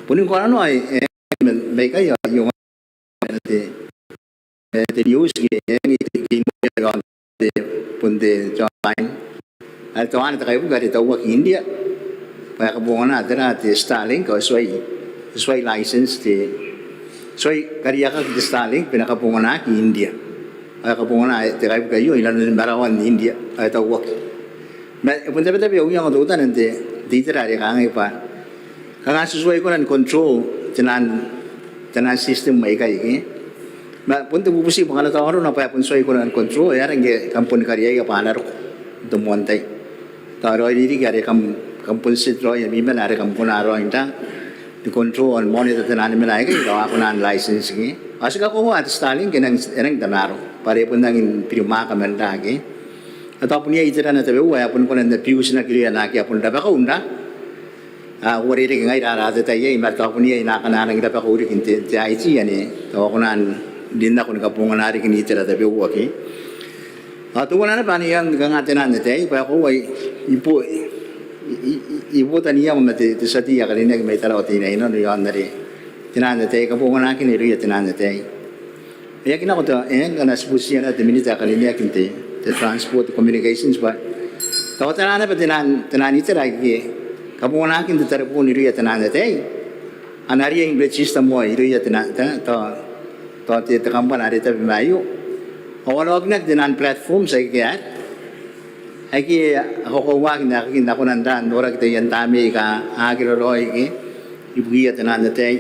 Boni ngkoananoa ae, e, man, maikai ao I ongo te, e, te news ke, e, te, te, te, te, bon te, te online. Are teuana te kaibuke are e tauaki i India bwa e kabongana tera te Starlink ao e tuai, e tuai license te, tuai kariaiakaki te Starlink bwa e na kabonganaaki i India. Ao e kabongana te kaibuke aio inanon marawan India ao e tauaki. Ma e bon tabetabe au iango teutana n te, te itera are kangai bwa kanga ti tuai kona ni control te nano, te nano system aikai ke. Ma bon te bubuti bwa ngkana tao arona bwa e bon tuai kona ni control, e aera ngke kam boni kariaia bwa a na roko n te moan tai. Tao raoiroi riki are kam, kam bon set raoi ami mena are kam kona raoi n tera, ni control ao ni monitor te nano ni mena aikai, tao a kona n license ke. Ao ti kakoaua te Starlink e nang, e nang tamaroa bwa are e bon rangi ni birimwaaka man tera ke. Ao tao bon iai iterana tabeua ae a boni kona n abuse-naki irouia naake a bon rabakau n tera, a uarereke ngaira ara atatai iai, ma tao bon iai naakana a rangi n rabakau riki n te, te IT ane tao a kona n rin nako ni kabongana riki n itera tabeua ke. Ao teuana naba anne I anga kanga te nano n ataei bwa e koaua I, I bo, I, I, I botaki n iango ma te, te tia tei ae karineaki mai Tarawa Teinainano iaon are te nano n ataei, kabonganaakina irouia te nano n ataei. E aki nako tao, e, ngkana ti butiia naba te minita ae karineaki n te, te Transport Communications bwa tao tera naba te nano, te nano n itera aike kabonganaakin te tareboon irouia te nano n ataei a na riai n register moa irouia te nano, te, tao, tao te, te kambana are tabe ma aio. Ao a na okinaki te nano platforms aike a aike a kakoauaki n aekakin a kona n tera n noraki taian tamnei aika aki raraoi ke, ibukiia te nano n ataei.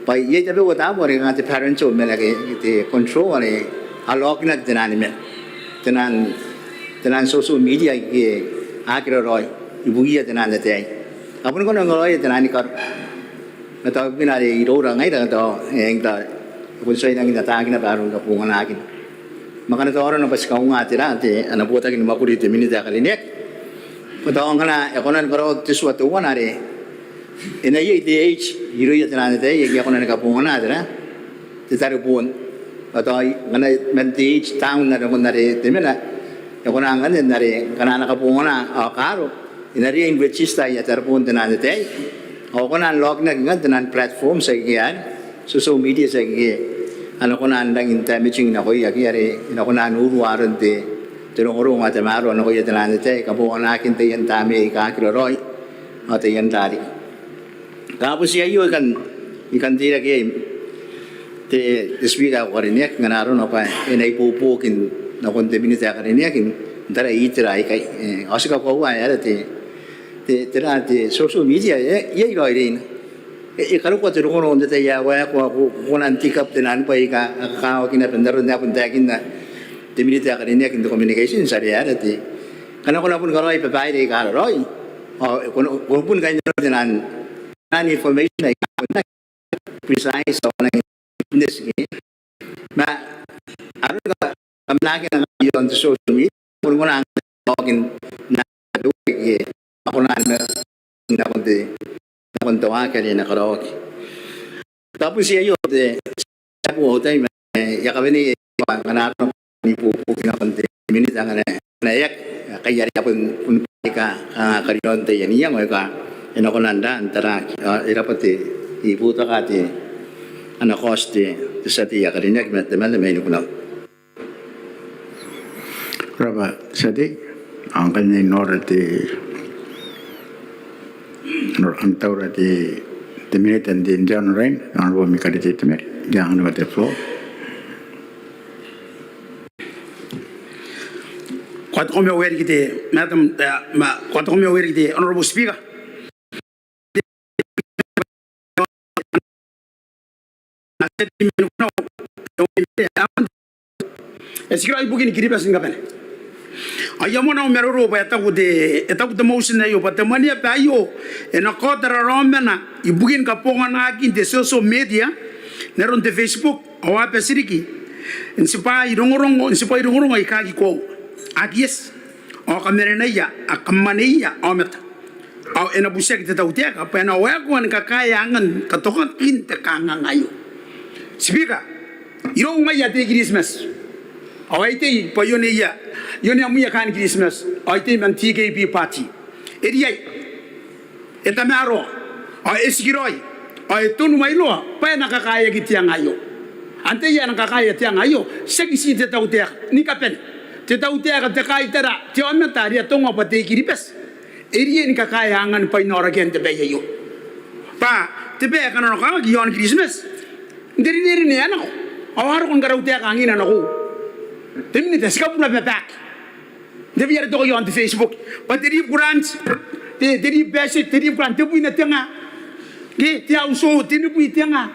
Bwa iai tabeua taabo are kanga te parental mena ke, te control are a okinaki te nano ni mena, te nano, te nano social media aike aki raraoi ibukiia te nano n ataei. A boni kona n ongo raoi te nano ni karo. Ma tao bukina are iroura ngaira tao, e, tao e bon tuai rangi n ataaki naba aron kabonganaakina. Ma ngkana tao arona bwa ti kaunga tera te, ana botaki ni mwakuri te minita ae karineaki bwa tao ngkana e kona ni karaoaki te tua teuana are e na iai te age irouia te nano n ataei aike a kona ni kabongana tera, te tareboon. Bwa tao ngkana man te age down are nakon are te mena E kona ngkanne are ngkana a na kabongana ao kaaro, e na riai n register aia tareboon te naan ataei ao e kona n loginaki ngkanne te naan platforms aikai, social medias aikai. A na kona n rangi n damaging nakoia, ake are e na kona n urua aron te, te rongorongo ae tamaroa nakoia te naan ataei, kabonganakin taian tamnei aika aki raraoi ao taian rariki. Kabuti aio I kan, I kan teirake iai te, te Speaker ae ko karineaki, ngkana arona bwa e na ibuobuoki nakon te minita ae karineaki n tarai itera aikai. E, ao ti kakoaua ae ara te, te, tera, te social media, e, iai raoiroina. E, e karokoa te rongorongo n te tai ae waekoa, ko, ko kona n take up te naan bwai aika a kakawaki naba n aron ae bon taekinna te minita ae karineaki n te communications are ara te, ngkana ko na bon karaoi babaire aika raraoi ao ko na, ko na bon kainnanoa te naan, naan information aika a kona n precise ao a nang witness ke. Ma aron ka, kam na aki nang ion te social media, ko na aki nang, a kona n, nakon te, nakon te waaki are e na karaoaki. Kabuti aio te, au tai ma, e, I a kawenea bwa ngkana arona n ibuobuoki nakon te minita ngkana, ngkana e aki, kai are a bon, bon aika, a, karinon taian iango aika e na kona n ra, n taraaki. A, e rabwa te, I butokaki te, ana kaoti te, te tia tei ae karineaki ma te, ma te, mai Nikunau. Ko rabwa te tia tei, ao ngkanne I nora te, nora, I taura te, te minita n te, n te aono raoi, Honourable Mikarite Temari, I a anganiko te floor. Ko a toka moa riki te, Madam, e, ma, ko a toka moa riki te Honourable Speaker. E tikiraoi ibukin Kiribati ni kabane. Ao I a moana au maroro bwa e taku te, e taku te motion aio bwa te mwaneaba aio e na kaota raraomana ibukin kabonganakin te social media, n aron te Facebook ao a bati riki n tibwai rongorongo, n tibwai rongorongo aika aki koaua, aki eti, ao kamanenaia, a kamaneia aomata. Ao e na butiaki te tautaeka bwa e na waekoa ni kakaea angan katokakin te kanganga aio. Speaker, irou ngaia te I-Kiritimati. Ao ai tei bwa I oneia, I onea mwiia kaain Kiritimati. Ao ai tei man T K P party. E riai, e tamaroa, ao e tikiraoi, ao e tonu mwaairoa bwa e na kakaeaki te anga aio. Antai ae na kakaea te anga aio? Tiaki ti te tautaeka ni kabane. Te tautaeka, te kaitara, te aomata are atonga bwa te I-Kiribati e riai ni kakaea angan bwainaorakian te bwai aio. Bwa te bwai ae kananokawaki iaon Kiritimati n te rinerine ae nako, ao a roko ni karautaeka angina nakoiu. Te minita, ti kabura babaaki n te bwai are toko iaon te Facebook bwa te leave grant, te, te leave passage, te leave grant tebwina te nga, ke te auso tenibwi te nga,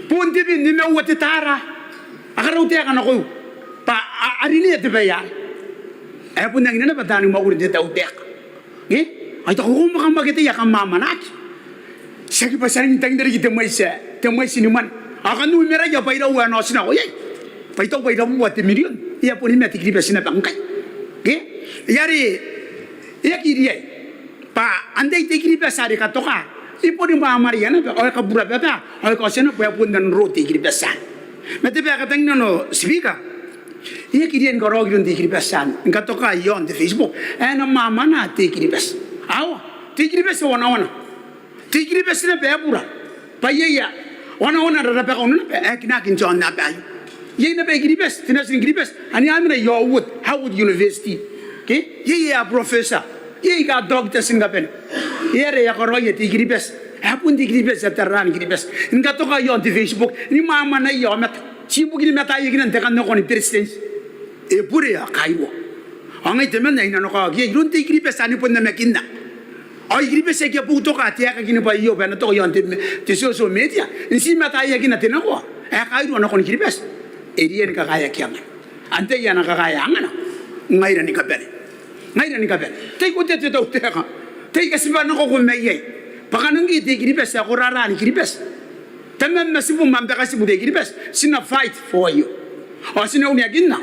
bon tebwi nimaua te tara. A karautaeka nakoiu bwa a, a rinea te bwai arei. E bon angiia naba taani mwakuri n te tautaeka. Ke? Ao I taku ko mwaka mwaketei ae kam mamanaki. Tiaki bwa ti a rangi n tangira riki te mwaiti, te mwaiti ni mwane. Ao kam numeraia bwa iraua ae na otinako iai. Bwa I taku bwa irabubua te mirion. E a boni mate Kiribati naba ngkai. Ke? Ai are e aki riai bwa antai te I-Kiribati are katoka, e boni mwamwareia naba ao e kabura baba ao e kaotia naba bwa e bon nang roro te I-Kiribati anne. Ma te bwai ae katanginano, Speaker, e aki riai ni karaoaki iroun te I-Kiribati anne ni katoka iaon te Facebook ae e na mwamwana te I-Kiribati. Ao te I-Kiribati e wanawana. Te I-Kiribati naba e bura bwa iai, iai wanawana, rarabakau naba ae kinaaki n te aonnaba aio. Iai naba I-Kiribati, te natin Kiribati ane a mena i Harvard, Harvard University. Ke? Iai aika professor, iai aika doctors ni kabane. E aera e a karaoia te I-Kiribati ae bon te I-Kiribati ae te rara ni Kiribati ni katoka iaon te Facebook ni mwamwanaia aomata? Ti ibukin mataiakinan te kan nakoa ni beretitenti. E bure ao e kairua. Ao ngai temanna ae I nanokawaki iai iroun te I-Kiribati anne, bon namakinna. Ao I-Kiribati aika a boutoka taekakin bwai aio bwa e na toko iaon te, te social media n ti mataiakina te nakoa ae kairua nakon Kiribati, e riai ni kakaeaki angana. Antai ae na kakaea angana? Ngaira ni kabane. Ngaira ni kabane. Tai kotea te tautaeka. Tai katibanakoako mai iai. Bwa kanga ngke te I-Kiribati ae ko rara ni Kiribati, tamam ma tibum ma am bakatibu te I-Kiribati, ti na fight for aio. Ao ti na uneakinna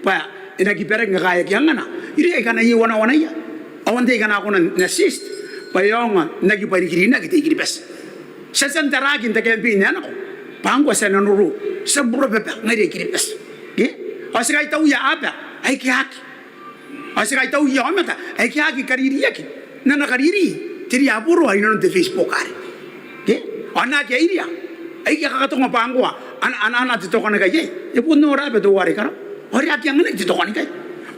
bwa e na kibaraki ni kakaeaki angana irouia aika a na iai wanawanaia. Ao antai aika a na kona n assist bwa e aonga n aki bwainikirinaki te I-Kiribati? Ti a tia n taraaki n te campaign ae nako bwa ngkoa ti a nanoro, ti a bura baba ngaira I-Kiribati. Ke? Ao ti kaitauia aba aike a aki. Ao ti kaitauia aomata aike a aki kaririaki n ana kariri te riaboro are i nanon te Facebook arei. Ke? Ao naake a iria aike a kakatonga bwa ngkoa a na, a na, a na te tokanikai iai. E bon nora naba teuare i karawa ao are aki anganaki te tokanikai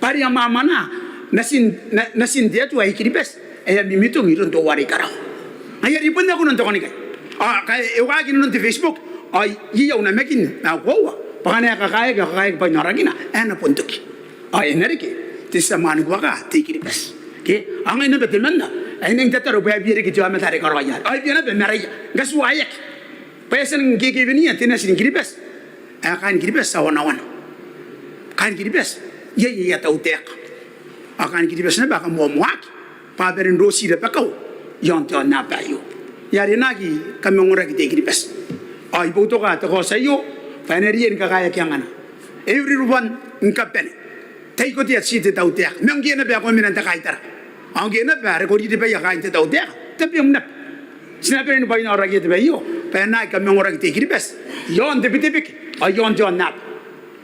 bwa are a mwamwanaa natin, na, natin te Atua ae Kiribati ae a mimitong iroun teuare i karawa. Ngaia are e bon aki kona n tokanikai. Ao ngkae e ukaaki i nanon te Facebook ao iai au namakin ma au koaua bwa ngkana e kakaeaki ao e kakaeaki bwainaorakina ae e na bon toki. Ao e na reke te tia mwanikuaka te I-Kiribati. Ke? Ao ngai naba temanna ae I nang tataro bwa e bia reke te aomata are karaoia arei ao e bia naba maraia ngkai ti uaiaki bwa e a tia n kekewenia te nati ni Kiribati ae kaain Kiribati a wanawana. Kaain Kiribati iai aia tautaeka ao kaain Kiribati naba a kamoamoaki bwa a bane n roti rabakau iaon te aonnaba aio. Ngaia are e na aki kamangoraki te I-Kiribati. Ao I boutoka te kaoti aio bwa e na riai ni kakaeaki angana. E uri ruban ni kabane tai kotea ti te tautaeka ma ngke naba ae ko mena n te kaitara ao ngke naba are ko riribaia kaain te tautaeka, tabem naba. Ti na bane ni bwainaorakia te bwai aio bwa e na aki kamangoraki te I-Kiribati iaon te Betebeke ao iaon te aonnaba.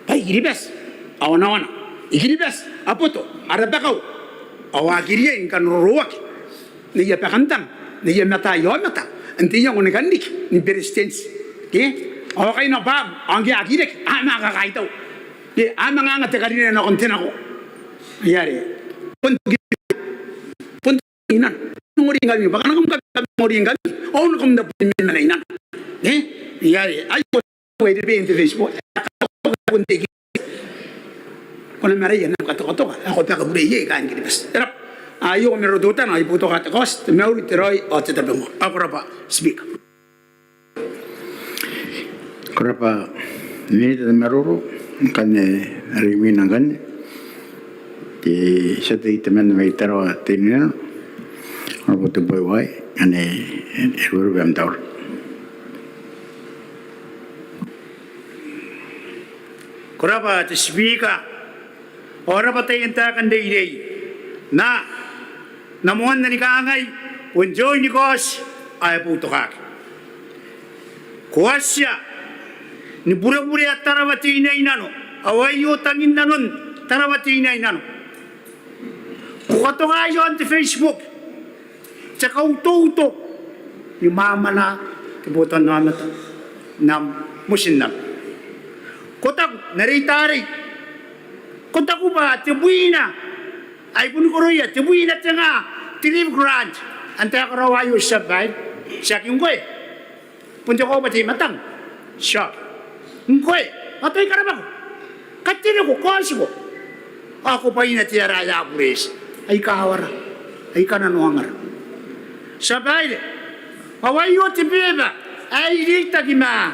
Bwa I-Kiribati a wanawana, I-Kiribati a boto, a rabakau ao a aki riai ni kanroroaki n aia bakantang, n aia mataia aomata n te iango ni kan riki ni beretitenti. Ke? Ao kaina bwa ao ngke a aki reke a manga kakaitau. Ke? A manga anga te karinerine nakon te nako. Ngaia are bon toki, bon toki i nanon, noringkami bwa ngkana kam kabanea noringkami ao kam na bon mena i nanon. E? Ngaia are ai ko, ko iri bwa n te Facebook ae ko na maraia n am katokatoka ae ko baka bure iai kaain Kiribati. E rab'a. Aio ko mena teutana, I boutoka te kaoti, te mauri, te raoi ao te tabomoa. Ko rab'a Speaker. Ko rab'a Minita te maroro. Ngkanne are imwina ngkanne te tia tei temanna mai Tarawa Teinainano, Honourable Teboiwai, ngkanne e ruberube am taura. Ko rab'a te Speaker. Ao rab'a taian taeka n reirei. N na, N na moanna ni kangai bon te oin ni kaoti ae boutokaki. Ko a tia ni bureburea Tarawa Teinainano, ao aio tangin nanon Tarawa Teinainano. Ko katoka iaon te Facebook te kautoto ni mwamwanaa te botannaomata n am motinnano. Ko taku n are I tarai, ko taku bwa tebwina, ai boni koroia, tebwina te nga te leave grant. Antai ae karaoa aio, Tia Babaire? Tiaki ngkoe? Bon te koaua bwa te I-Matang? Tiaki. Ngkoe? Ao tai karabako, kateneko, kaotiko. Ao ko bwaina te ara ae Abureti. Ai kawara, ai kananoangara, Tia Babaire. Ao aio te beba ae I reitaki ma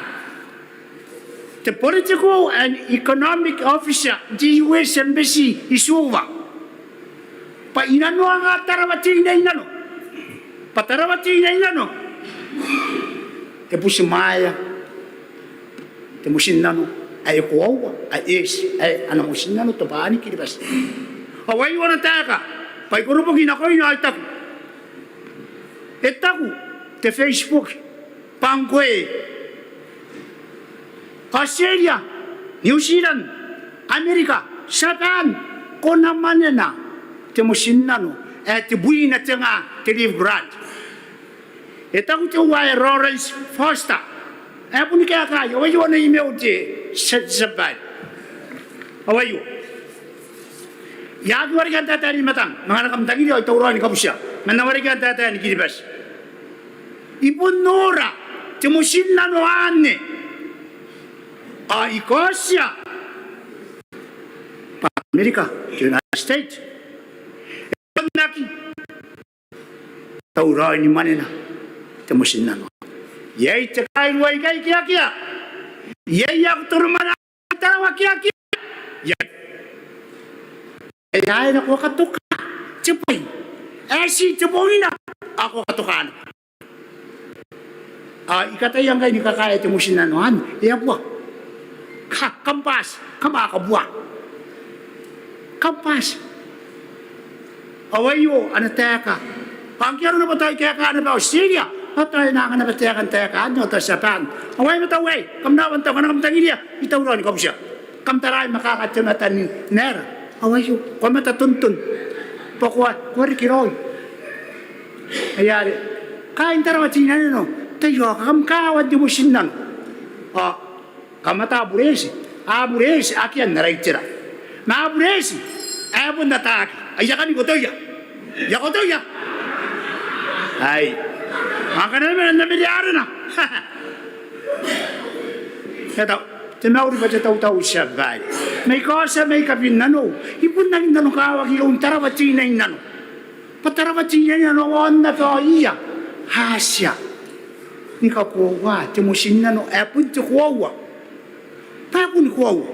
te Political and Economic Officer n te U S Embassy i Suva bwa I nanoanga Tarawa Teinainano, bwa Tarawa Teinainano e butimwaea te motinnano ae koaua ae eti ae ana motinnano Tobwaan Kiribati. Ao aio ana taeka bwa I koroboki nakoina ao I taku, e taku te Facebook bwa ngkoe, Australia, New Zealand, Amerika, Tiaban, ko na mwanena te motinnano ae tebwina te nga te leave grant. E taku teuae Lawrence Foster ae boni kaekaai, ao aio ana email, te Tia, Tia Babaire. Ao aio. I aki warekia n taetae ni I-Matang ma ngkana kam tangiria ao I tauraoi ni kabutia, ma N na warekia n taetae ni Kiribati. I bon nora te motinnano anne, ao I kaotia bwa Amerika, te United States, e bon aki tauraoi ni mwanena te motinnano. Iai te kairua aika keakea, iai ae ko toromwanai Tarawa keakea, iai ae aera ko a katoka te bwai ae ti tebongina, ao ko a katoka naba. Ao I kataia ngkai ni kakaea te motinnano anne, e a bua. Ka, kam bati, kam a kabua, kam bati. Ao aio ana taeka. Ao ngke arona bwa tao I kaeka naba Australia, ao tao e na anga naba taekan taeka anne, ao tao Tiaban. Ao ai ma tao aei, kam na wan tao, ngkana kam tangiria, I tauraoi ni kabutia. Kam taraai ma kaakan te mata n aera Ao aio, ko a matatonton bwa ko a, ko a reke raoi. Ai are kaain Tarawa Teinainano, taiaoka, kam kawa n te motinnano. Ao kam ata Abureti, Abureti, akea n ara itera. Ma Abureti ae bon ataaki, aia kani kotoia. Ia kotoia. Ai. Ngkana e mena n na mena arona. Ia tao, te mauri bwa te tautau, tia babaire. Ma I kaotia mai kabin nanou, I bon rangi n nanokawaki iroun Tarawa Teinainano. Bwa Tarawa Teinainano aon naba aia, a tia ni kakoaua te motinnano ae bon te koaua. Bwa e bon koaua.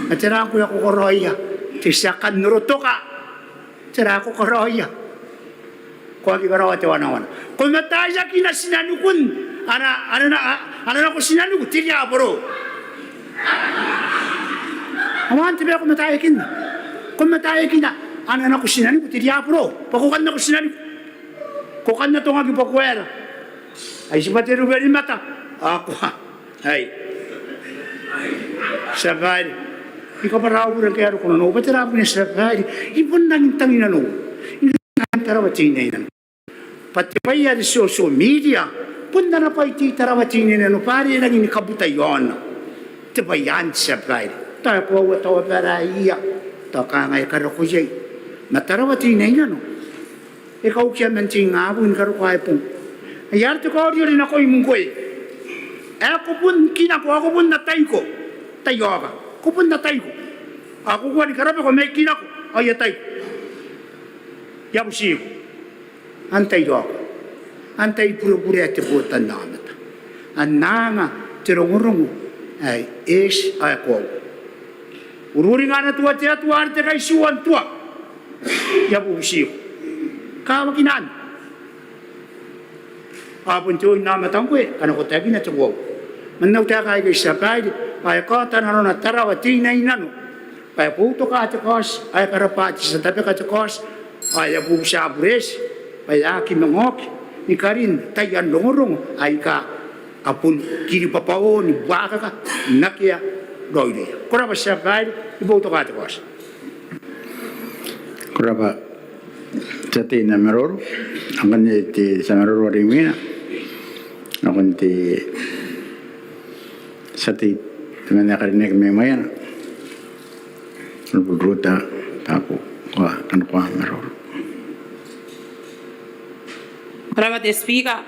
Ma tera ngkoe ae ko karaoia? Te tia kan orotoka. Tera ae ko karaoia? Ko aki karaoa te wanawana. Ko mataiakina tinanikun, ana, ana, ana, ana nako tinaniku te riaboro. Ao anne te bwai ae ko mataiakinna. Ko mataiakina ana nako tinaniku te riaboro. Bwa ko kan nako tinaniku. Ko kan atongaki bwa ko aera? Ai tibwa te ruwe ni mata. Ao ko a Ai. Tia babaire. I kabwara au bure ngke a roko nanou bwa tera bukina, tia babaire. I bon rangi n tangi nanou iroun Tarawa Teinainano bwa te bwai are social media bon ana bwai te I-Tarawa Teinainano bwa are e rangi ni kabuta iaona. Te bwai anne, tia babaire. Tao e koaua, tao e baraia, tao kanga e karako iai. Ma Tarawa Teinainano e kaukia man te ingabong ni karokoa ae bong. Ai are te kaoriori nakoim ngkoe ae ko bon kinako ao ko bon ataiko. Taiaoka, ko bon ataiko. Ao ko kua ni karabako mai kinako ao I ataiko. I a butiiko, antai iraoko? Antai bureburea te botannaomata? Anna anga te rongorongo ae eti ao e koaua. Ururinga ana tua te Atua are te kaitiua n tua. I a bubutiiko, kawakina anne. Ao bon te oin aomata ngkoe ngkana ko taekina te koaua. Man au taeka aikai, tia babaire, bwa e kaota nanona Tarawa Teinainano bwa e boutoka te kaoti ao e karabwa te tia tabeka te kaoti ao e a bubuti Abureti bwa e a aki manga oki ni karin taian rongorongo aika a bon kiribwabwao ni buakaka n akea raoiroia. Ko rabwa, tia babaire, I boutoka te kaoti. Ko rabwa tia tei n am maroro. Ngkanne te tia maroro are imwina nakon te tia tei temanna ae karineaki mai Maiana, Honourable Ruta Babu, ko a kanakoa am maroro. Ko rabwa te Speaker.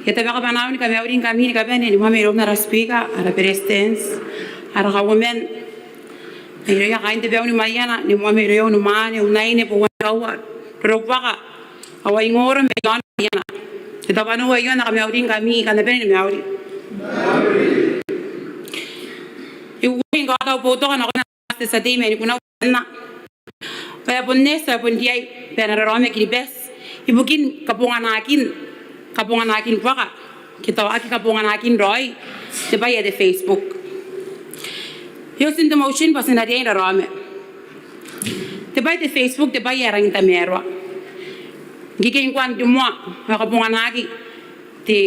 I a tabeka bwanaau ni kamauringkami ni kabane ni moa mairoun ara Speaker, ara Beretitenti, ara Kauoman, mairouia kaain te bau ni Maiana, ni moa mairouia unimwaane, unaine, bouangaua, rorobuaka ao aingoro mai aon Maiana. Te tawanou aio n na kamauringkami, kam na bane ni mauri. I kukurei ni kaota au boutoka nakon te tia tei mai Nikunau, bwa e a bon eti, e a bon riai bwa e na raraoma Kiribati ibukin kabonganaakin, kabonganaakin buaka ke tao aki kabonganaakin raoi te bwai ae te Facebook. E oti n te motion bwa ti na riai n raraoma. Te bwai ae te Facebook te bwai ae rangi n tamaroa. Ngkekei ngkoa n rimoa ao e kabonganaaki te,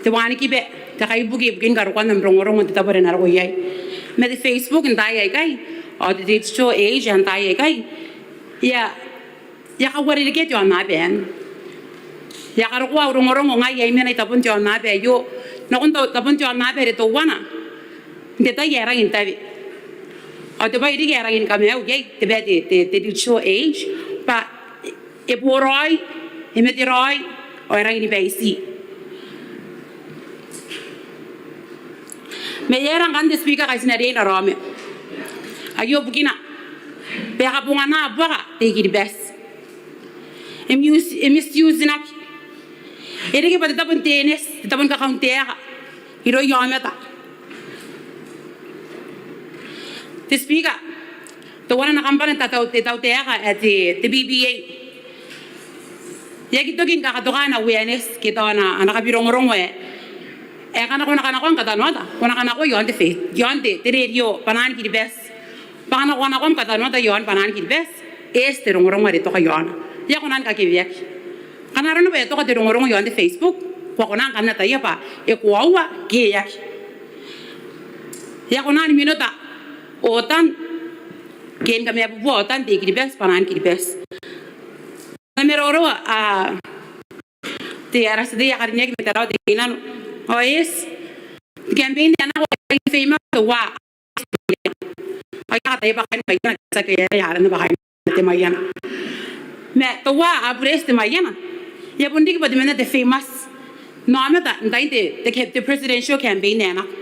te wanikiba, te kaibuke ibukin karokoan am rongorongo n te tabo are e na roko iai. Ma te Facebook n taai aikai ao te digital age n taai aikai, e a, e a kauarerekea te aonnaba anne. E a karokoa au rongorongo ngai ae I mena i tabon te aonnaba aio nakon ta-, tabon te aonnaba are teuana n te tai ae rangi n tawe. Ao te bwai riki ae rangi ni kamaiu iai te bwai ae te, te, te digital age, bwa e boraoi, e materaoi ao e rangi ni baiti. Ma e aera ngkanne te Speaker ngkai ti na riai n raraoma? Aio bukina bwa e kabongana buaka te I-Kiribati. E misu-, e misuse-naki. E reke bwa te tabo n teneti, te tabo ni kakaun taeka irouia aomata. Te Speaker, teuana ana kambana te tau-, te tautaeka ae te, te B B A, e aki toki ni kakatoka ana awareness ke tao ana, ana kabirongorongo ae, ae ngkana ko na kanakoa ni katanoata, ko na kanakoa iaon te fe-, iaon te, te radio Bwanaan Kiribati. Bwa ngkana ko kanakoa ni katanoata iaon Bwanaan Kiribati, e eti te rongorongo are e toka iaona. E a kona ni kakeweaki. Ngkana arona bwa e toka te rongorongo iaon te Facebook, ko a kona ngkanne n ataia bwa e koaua ke e aki. E a kona ni minota ootan ke ni kamabubua otan te I-Kiribati, bwanaan Kiribati. N na maroro, a, te ara tia tei ae karineaki mai Tarawa Teinainano. Ao e eti, te campaign ae nako, e famous teuae. Ao I a kataia bwa kaain Maiana, tiaki ae arana bwa kaain te Maiana. Ma teuae a bure te Maiana, e a bon riki bwa temanna te famous n aomata n tain te, te, te presidential campaign ae nako.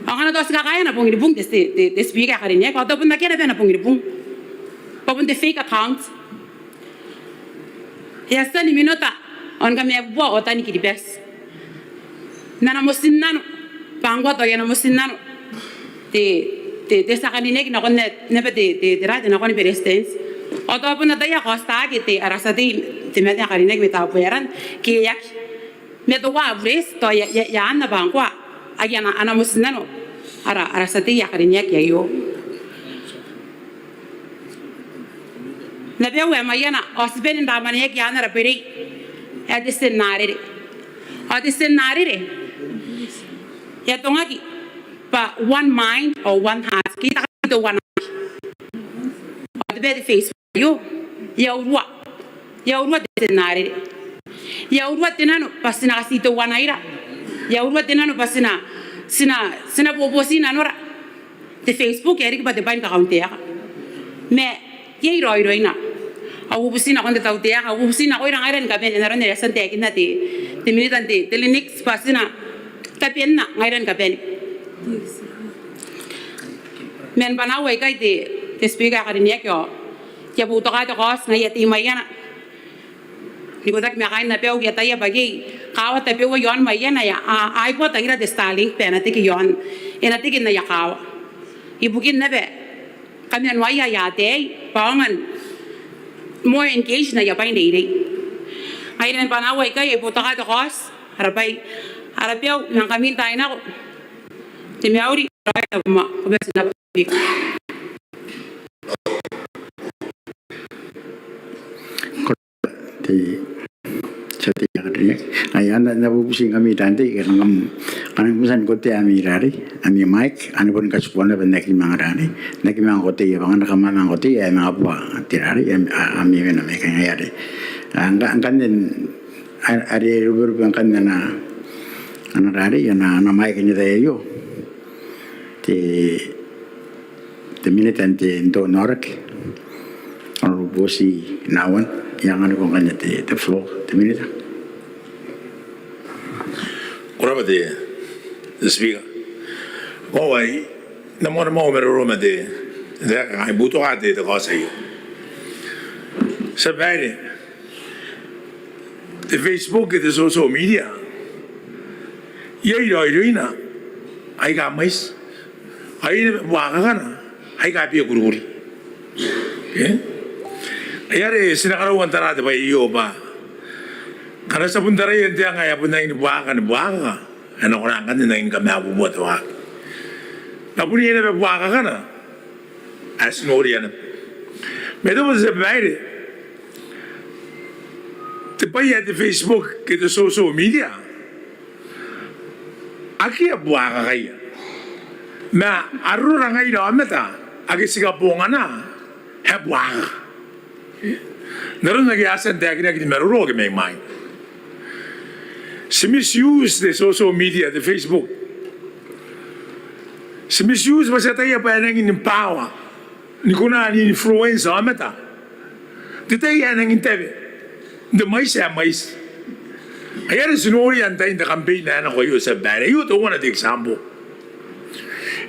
Ao ngkana tao ti kakaea ana bong ni bung te, te, te, te Speaker ae karineaki, ao tao bon akea naba ana bong ni bung, bwa bon te fake account. E a tia ni minota ao ni kamabubua otan Kiribati n ana motinnano, bwa ngkoa tao ana motinnano te, te, te tia karineaki nakon naba te, te, te, te nakoni Beretitenti. Ao tao bon ataia kaotitaake te ara tia tei, te mwaane ae karineaki mai Tabuaeran, ke e aki. Ma teuae a bure, tao e a, e a, e a anaa bwa ngkoa ae ana, ana motinnano ara, ara tia tei ae karineaki aio. Naba ae Maiana, ao ti bane n tamaneaki ana ara bwai ae te tia narere. Ao te tia narere e atongaki bwa one mind or one heart. Ke I taku teuana. Ao te bwai ae te Facebook aio, e a urua. E a urua te tia narere. E a urua te nano bwa ti na katiteuanaira. E a urua te nano bwa ti na, ti na, ti na boboti nanora. Te Facebook e a riki bwa te bwai ni kakauntaeka. Ma iai raoiroina. Au bubuti nakon te tautaeka, au bubuti nakoira ngaira ni kabane, n aron are e a tia n taekinna te, te minita n te, te Linnix, bwa ti na tabenna ngaira ni kabane. Man bwanaau aikai te, te Speaker ae karineaki, ao I a boutoka te kaoti ngaia te I-Maiana. N ikotaki ma kaain abau, I ataia bwa iai kaawa tabeua i aon Maiana ae a, a aki tangira te Starlink bwa e na teke i aon, e na teke n aia kaawa. Ibukin naba kamanoaia aia ataei bwa a aonga n more engage n aia bwai n reirei. Ngaia man bwanaau aikai I a boutoka te kaoti, ara bwai, ara bau, ma ngkami n taai nako. Te mauri, raoi, ko bati n rabwa. Te tia tei ae karineaki. Ai anne, N na bubutingkami taan tei, ngkana kam, ngkana kam tia ni kotea ami rarei, ami mic, ane bon katibwaua naba n aki manga rarei, n aki manga kotea, bwa ngkana kam a manga kotea, e a manga bua te rarei, ami, a, ami wene mic, ngaia are. A, ngka, ngkanne, a, are ruberube ngkanne ana, ana rarei, ana, ana mic n te tai aio. Te, te minita n te, n te onnaoraki, Honourable Boti Nauan, I a anganiko ngkanne te, te floor, te minita. Ko rabwa te, te Speaker. Ao ai, N na moana moa au maroro ma te, te, ai boutoka te, te kaoti aio. Tia babaire, te Facebook, te social media, iai raoiroina aika mwaiti, ao iai naba buakakana aika bekurikuri. E? Ai are ti na karaua n tara te bwai aio bwa ngkana ti a bon taraia n te anga ae a bon rangi ni buakaka ni buakaka, e na kona ngkanne n rangi ni kamabubua te waaki. Ma bon iai naba buakakana ae ti noria naba. Ma e taku, tia babaire, te bwai ae te Facebook ke te social media, akea buakakaia. Ma arora ngaira aomata ake ti kabongana ae buakaka. N aron ake a tia n taekinaki te maroro ake mai mwaina. Ti misuse te social media, te Facebook. Ti misuse bwa ti ataia bwa e nangi ni power, ni kona n influence aomata n te tai ae nangi n tabe, n te mwaiti ae mwaiti. Ai are ti noria n tain te campaign ae nako aio, tia babaire. Aio teuana te example.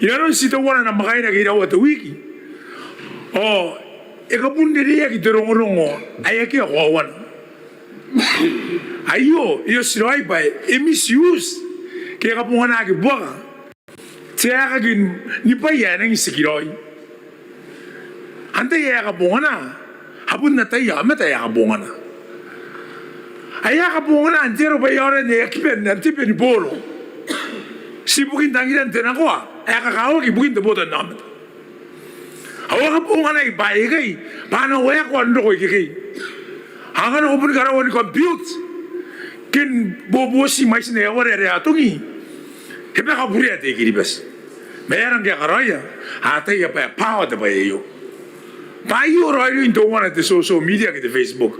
Inanon ti teuana namwakaina ake iraua te wiki, ao e kabunrereaki te rongorongo ae akea koauana. Aio e oti raoi bwa e misuse ke e kabonganaki buaka te aekaki ni bwai ae nangi n tikiraoi. Antai ae e kabongana? A bon ataia aomata ae e kabongana. Ae e kabongana n te aro bwa e aonga n aki bane n te bane ni boro. Ti ibukin tangiran te nakoa ae kakawaki ibukin te botannaomata. Ao a kabonganai bwaai aikai bwa a na waekoa n roko ikekei. Ao ngkana ko boni karaua ni compute ke ni boboti mwaitin aia ware are a atongi, e bwaka burea te I-Kiribati. Ma e aera ngke a karaoia? A ataia bwa e power te bwai aio. Bwa aio raoiroin teuana te social media ke te Facebook.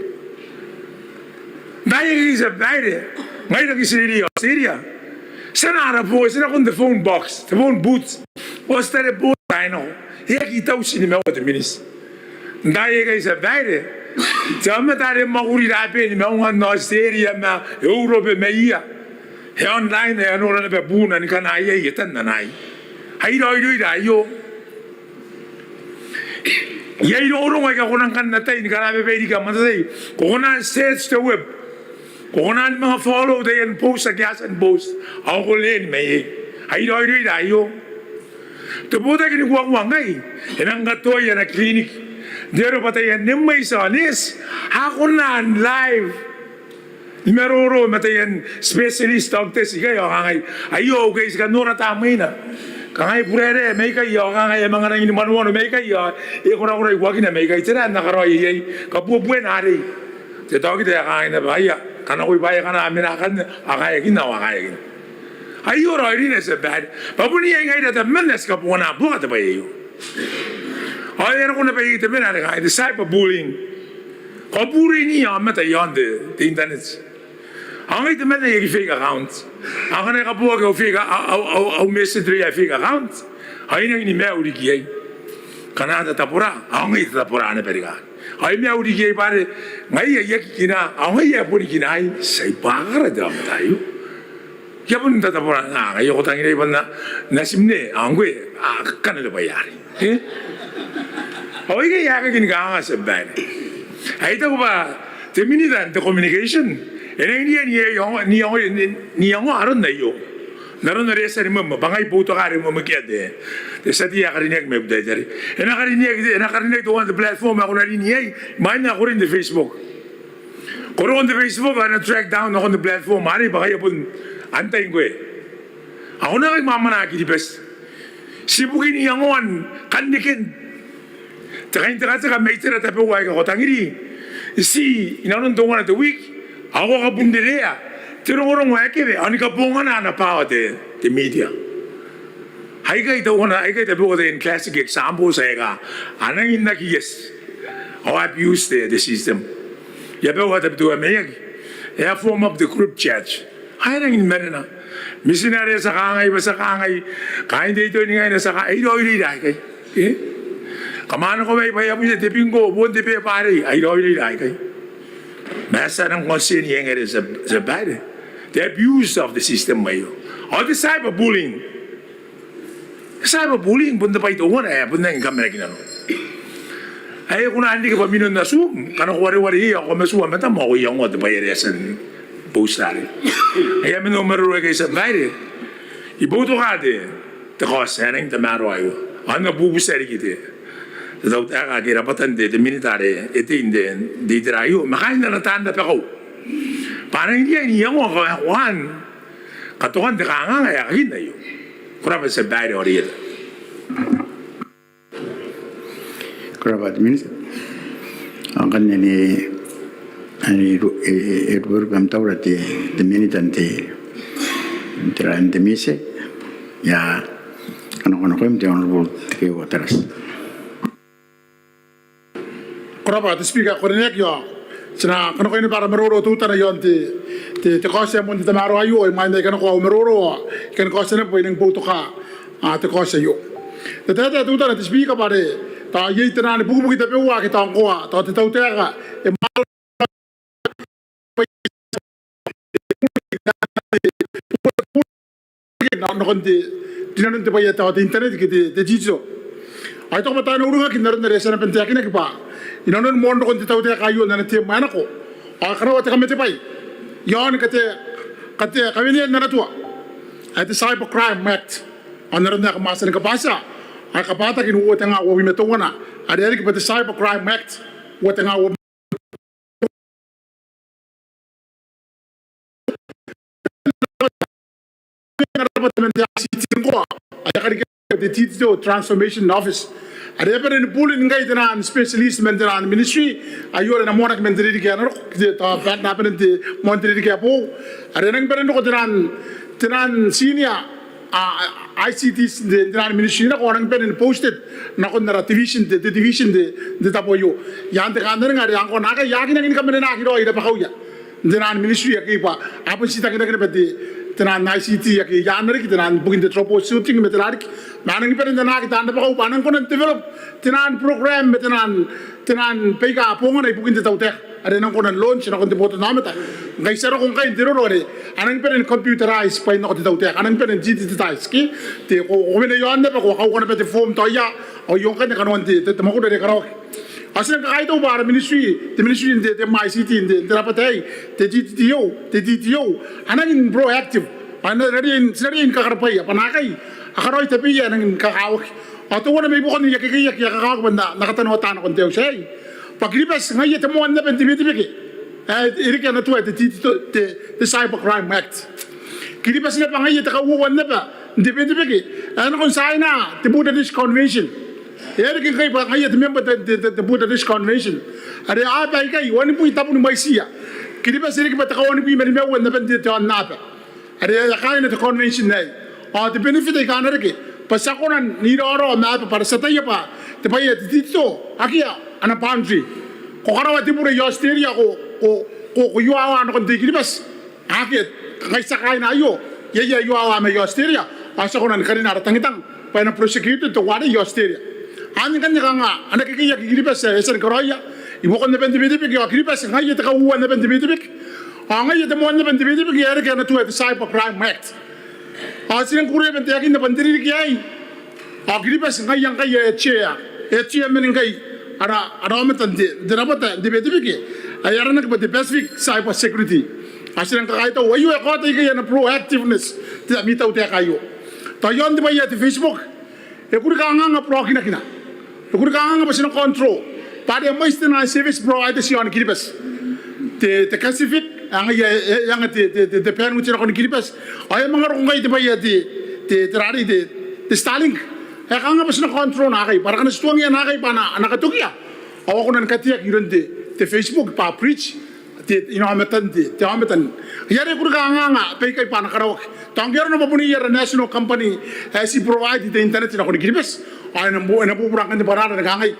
N taai aikai tia babaire, ngaira ake ti reirei i Australia, ti na ara booth, ti nakon te phone box, te phone booth, ao ti tarebooth tainako. E aki tauti nimaua te miniti. N taai aikai tia babaire, te aomata are e mwakuri raben maungan Australia ma Europe ma ia, e online, e a nora naba buuna ni kanaia, e tananai. Ai raoiroira aio. Iai rongorongo aika ko nang kan atai ni karababa riki am atatai. Ko kona n search te web. Ko kona ni manga follow taian post ake a tia ni post. Ao ko learn mai iai. Ai raoiroira aio. Te botaki ni kuakua ngkai e nang katoai ana clinic n te aro bwa taian M S ao nurse a kona n live ni maroro ma taian specialist doctors ikai ao kangai, aio, okay, ti kan nora tamneina. Kangai buraerae mai ikai ao kangai, e manga nangi ni manuanu mai ikai ao e korakora ikuakina mai ikai. Tera ae N na karaoia iai? Kabuebuena arei. Te taokita e kangai naba, aia, kanakoi bwa e kanga a mena akanne, a kaekinna, a kaekinna. Aio raoirina tia babaire. Bwa bon iai ngaira temanna ae ti kabongana buaka te bwai aio. Ao e a roko naba iai te mena are kangai te cyberbullying. Ko bully-nia aomata iaon te, te internet. Ao ngai temanna I aki fake account. Ao ngkana e kabooaki au fake, au, au, au, au message irouia ae fake account, ao I nangi ni maiu riki iai. Ngkana a tatabora, ao ngai I tatabora naba riki. Ao I maiu riki iai bwa are ngaia I aki kina, ao ngaia ae boni kinaai, ti a ibwakara te aomata aio. I a bon tatabora, a, ngaia ko tangirai bwa N na, N na ti mne, ao ngkoe, a, kanga te bwai arei. E? Ao ikai ae kanga ni kanga tia babaire. Ae I taku bwa te minita n te communication e nangi n riai n iango, n iango, n iango aron aio. N aron are e a tia ni mwemwe, bwa ngai boutoka are e mwemwekia te, te tia tei ae karineaki mai Butaritari. E na karineaki, e na karineaki teuana te platform ae ko na rin iai, imwain ae ko rin te Facebook. Ko roko n te Facebook ao e na track down nakon te platform arei bwa ngaia bon antai ngkoe. Ao ko na kaimwamwanaa Kiribati. Ti ibukin iangoan kan reken te kaintekateka ma itera tabeua aika ko tangiri. Ti inanon teuana te wiki ao ko kabunrerea te rongorongo ae kewe ao ni kabongana ana power te, te media. Aikai teuana, aikai tabeua taian classic examples aika a nangi n aki, yes, ao abuse te, te system. I a baua Tabiteuea Maiaki, e a form up te group chat. Ao e nangi ni manena. Mitinare ti a kangai, bwa ti a kangai, kaain te itoningaina ti a kangai, ai raoiroira aikai. E? Kam a nako mai bwa e a butia te bingo, bon te beba arei, ai raoiroira aikai. Ma ti a nang concern iai ngkai are tia, tia babaire. The abuse of the system aio. Ao te cyberbullying. Cyberbullying bon te bwai teuana ae bon nangi kamanenakinano. Ae ko na riki bwa mino n atum, ngkana ko wareware iai ao ko matu am atam ao ko iangoa te bwai are e a tia n post arei. Ae a mena au maroro aikai tia babaire. I boutoka te, te kaoti ae nangi n tamaroa aio. Ao N na bubutia riki te, te tautaeka ake rabwatan te, te minita are e tei n te, te itera aio. Ma kaain ana taan rabakau. Bwa a nangi n riai n iangoa kawaekoan katokan te kanganga ae kakin aio. Ko rabwa tia babaire ao reieta. Ko rabwa te minita. Ao ngkanne ane, ane e ru-, e, e ruberubeam taura te, te minita n te, n te, n te MISE. I a kanakoa nakoim te Honourable Tekeeua Tarati. Ko rabwa te Speaker ae ko karineaki ao ti na kanakoa naba ara maroro teutana iaon te, te, te kaoti ae moan te tamaroa aio, imwain ae I kanakoa au maroro ao I kan kaotia naba bwa I nangi boutoka, a, te kaoti aio. Te taetae teutana te Speaker bwa are tao iai tenaan bukibuki tabeua ake tao ngkoa tao te tautaeka e nakon te, rinanon te bwai ae tao te internet ke te, te digital. Ao I taku bwa tao e na uringaki n aron are e a tia naba n taekinaki bwa inanon moan rokon te tautaeka aio n ana term ae nako ao e karaoa te kamatebwai iaon kate, kate, kawenean ana tua ae te Cybercrime Act. Ao n aron ae kam a tia ni kabatia ao e kabwataki n uoua tenga uabwi ma teuana are e a riki bwa te Cybercrime Act uoua tenga uabwi te Digital Transformation Office are e a bane ni pulling ngkai tenaan specialist man tenaan ministry aio are e na moanaki man te ririki ae na roko, te, tao, bwa e na bane n te, moan te ririki ae boou are e nangi bane n roko tenaan, tenaan senior a, a, ICT n te, n te naan ministry nako a nangi bane ni posted nakon ara division, te, te division n te, n te tabo aio. Ian te kantaninga are ngkoa naakai a aki nangi ni kamanenaki raoi rabakauia n te naan ministry ake bwa a bon tii tangirakina bwa te, te naan ICT ake ian riki te naan bukin te troubleshooting ma tera riki. Ma a nangi bane n anaaki taan rabakau bwa a nangi kona n develop te naan program ma te naan, te naan baika bongana ibukin te tautaeka are a nang kona n launch nakon te botannaomata. Ngkai ti a roko ngkai n te roro are a nangi bane ni computerize bwain nako te tautaeka, a nangi bane ni digitize ke. Te, ko, ko mena i aon naba, ko a kauka naba te form tao ia, ao io ngkanne kanoan te, te, te mwakuri are e karaoaki. Ao ti nang kakaitau bwa ara ministry, te ministry n te, te MICT n te, n te rabwata aei, te TTTO, te TTO a nangi proactive. Ao n na riai, ti na riai ni kakarabwaia bwa naakai a karaoi tabeia a nangi kakawaki. Ao teuana mai buakon aia kekeiaki ae kakawaki bwa N na, N na katanoata nakon te auti aei bwa Kiribati ngaia te moan naba n te Betebeke ae e reke ana tua te, te, te, te Cybercrime Act. Kiribati naba ngaia te kauoua naba n te Betebeke ae nakon tiaina te Budapest Convention. E a reke ngkai bwa ngaia te member te, te, te, te Budapest Convention are a aba aikai wanibwi tabun mwaitiia. Kiribati e reke bwa te kawanibwi ma nimaua n aban te, te aonnaba are e a kaaina te convention aei. Ao te benefit ae kanga e reke bwa ti a kona n iraorao ma aba bwa are ti ataia bwa te bwai ae te digital akea ana boundary. Ko karaoa te bure i Australia ko, ko, ko, ko iowawa nakon te I-Kiribati. Akea, ngkai ti a kaaina aio, iai ae iowawa mai Australia ao ti a kona ni karina ara tangitang bwa e na prosecuted teuare i Australia. Anne ngkanne kanga ana kekeiaki Kiribati ae e a tia ni karaoia i buakon aban te Betebeke. Ao Kiribati ngaia te kauoua n aban te Betebeke. Ao ngaia te moan aban te Betebeke ae e reke ana tua te Cybercrime Act. Ao ti nang kukurei bwa n taekinna bwa n te ririki aei ao Kiribati ngaia ngkai ae e chair, e chairman ngkai ara, ara aomata n te, te rabwata n te Betebeke ae aranaki bwa te Pacific Cyber Security. Ao ti nang kakaitau aio e kaota ikai ana proactiveness te ami tautaeka aio. Tao i aon te bwai ae te Facebook, e kuri kanganga borokinakina, e kuri kanganga bwa ti na control bwa are a mwaiti te naan service providers i aon Kiribati. Te, te Pacific ae ngaia e, e anga te, te, te, te bandwidth nakon Kiribati. Ao e a manga roko ngkai te bwai ae te, te, te rarei te, te Starlink ae kanga bwa ti na control naakai bwa are ngkana ti tuangiia naakai bwa a na, a na katokia ao a kona ni kateaki iroun te, te Facebook bwa breach te, inaomatan te, te aomata. Ngaia are e kuri kanganga baikai bwa a na karaoaki. Tao ngke arona bwa bon iai ara national company ae ti provide te internet nakon Kiribati ao e na bu-, e na bubura ngkanne bwanaara ni kangai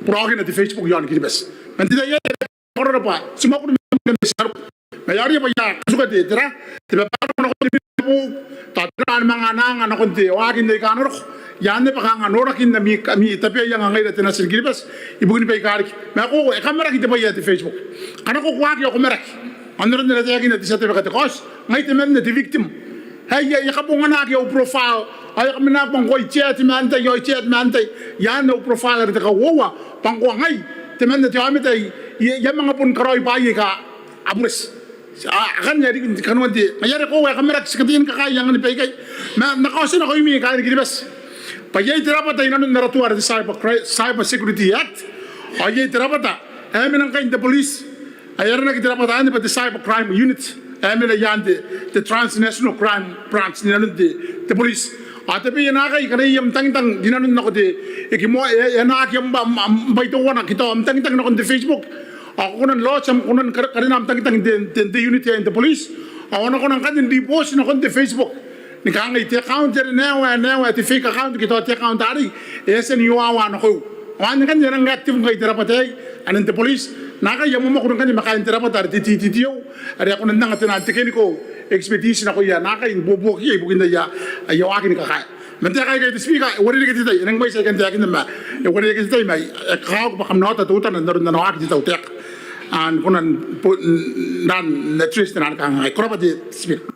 borokina te Facebook i aon Kiribati. Man te tai aei e karaoa bwa ti mwakuri ma, ma, ma ti a roko ma e a riai bwa e a katuka te, tera, te babaronga nakon te minita, tao tera ni manga anga nakon te waakin aika a na roko. Iai naba kanga norakin ami, ami tabeaianga ngaira te natin Kiribati ibukin baika riki. Ma e koaua e kamaraki te bwai ae te Facebook. Ngkana ko, ko aki ao ko maraki. Ao n aron are e taekinna te tia tei ae karaoia te kaoti, ngai temanna te victim ae I a, I a kabonganaki au profile ao I a kamena bwa ngkoa I chat ma antai, ao I chat ma antai. Iai au profile are te kauoua bwa ngkoa ngai temanna te aomata ae I, I a manga bon karaoi bwaai aika a bureti. A, akanne are riki kanoan te, ngaia are koaua e kamaraki, ti kataia ni kakaea angani baikai. Ma N na kaotia nakoimi kaain Kiribati bwa iai te rabwata inanon ara tua are te Cyber Cri-, Cyber Security Act. Ao iai te rabwata ae mena ngkai n te police ae aranaki te rabwata anne bwa te Cyber Crime Unit ae mena i aan te, te Transnational Crime Branch inanon te, te police. Ao tabeia naakai ngkana iai am tangitang rinanon nako te, e kimoa, e, e anaaki am bwai, am, am bwai teuana ke tao am tangitang nakon te Facebook ao ko kona n lodge am, ko kona ni kar-, karina am tangitang n te, te, te unit ae n te police ao a na kona ngkanne n ribooti nakon te Facebook ni kangai te account are nao, nao, te fake account ke tao te account arei e a tia n iowawa nakoiu. Ao anne ngkanne e nang active ngkai te rabwata aei anne n te police. Naakai a mwamwakuri ngkanne ma kaain te rabwata are te TTTO are a kona n anga te naan technical expertise nakoia naakai n buobuokiia ibukin aia, aia waaki ni kakaea. Man taeka aikai te Speaker, e uarereke te tai, e nang mwaiti ae I kan taekinna ma e uarereke te tai ma e kakawaki bwa kam na ota teutana n aron ana waaki te tautaeka. Ao ko na bo-, n, n address te naan kangaanga. Ko rabwa te Speaker.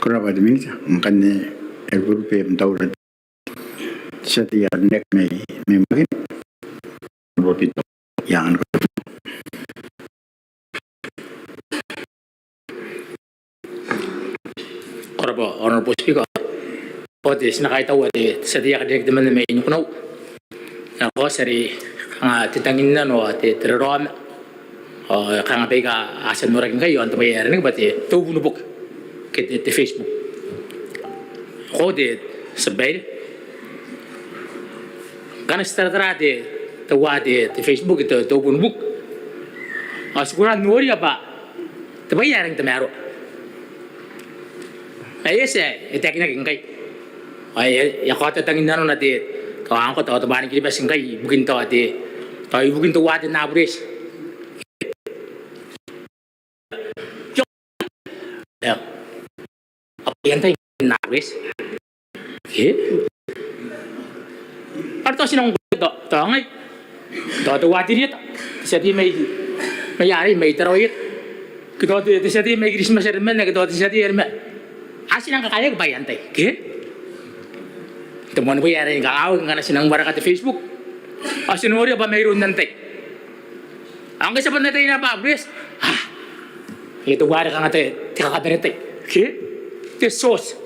Ko rabwa te Minita. Ngkanne e rubebe am taura te tia tei ae karineaki mai, mai Makin. Ko rabwa Honourable Speaker. Ao ti na kaitaua te tia tei ae karineaki temanna mai Nikunau. Ao kaoti are kanga te tanginnano, te, te raraoma ao kanga baika a tia n noraki ngkai i aon te bwai ae aranaki bwa te, te ubunibuk ke te, te Facebook. Ko te tia babaire, ngkana ti taratara te, teuae te, te Facebook, te, te ubunibuk ao ti kona n noria bwa te bwai ae rangi n tamaroa. Bwa e eti ae e taekinaki ngkai. Ao e a kaota tangin nanona te, tao ngkoa tao Tobwaan Kiribati ngkai ibukin tao te, tao ibukin teuare te nabureti. Ao bwa iai antai nabureti? Ke? Are tao ti nang, tao, tao ngai, tao teuare te rieta, te tia tei mai, mai arei, mai Tarawa Ieta, ke tao te, te tia tei mai Kiritimati are mena, ke tao te tia tei are mena. Ao ti nang kakaeaki bwa iai antai, ke? Te moan bwai ae rangi ni kakawaki ngkana ti nang wareka te Facebook ao ti noria bwa mairoun antai. Ao ngke ti a bon ataia naba bwa e eti, a, e teuare kanga te, te kakabanetai, ke? Te source.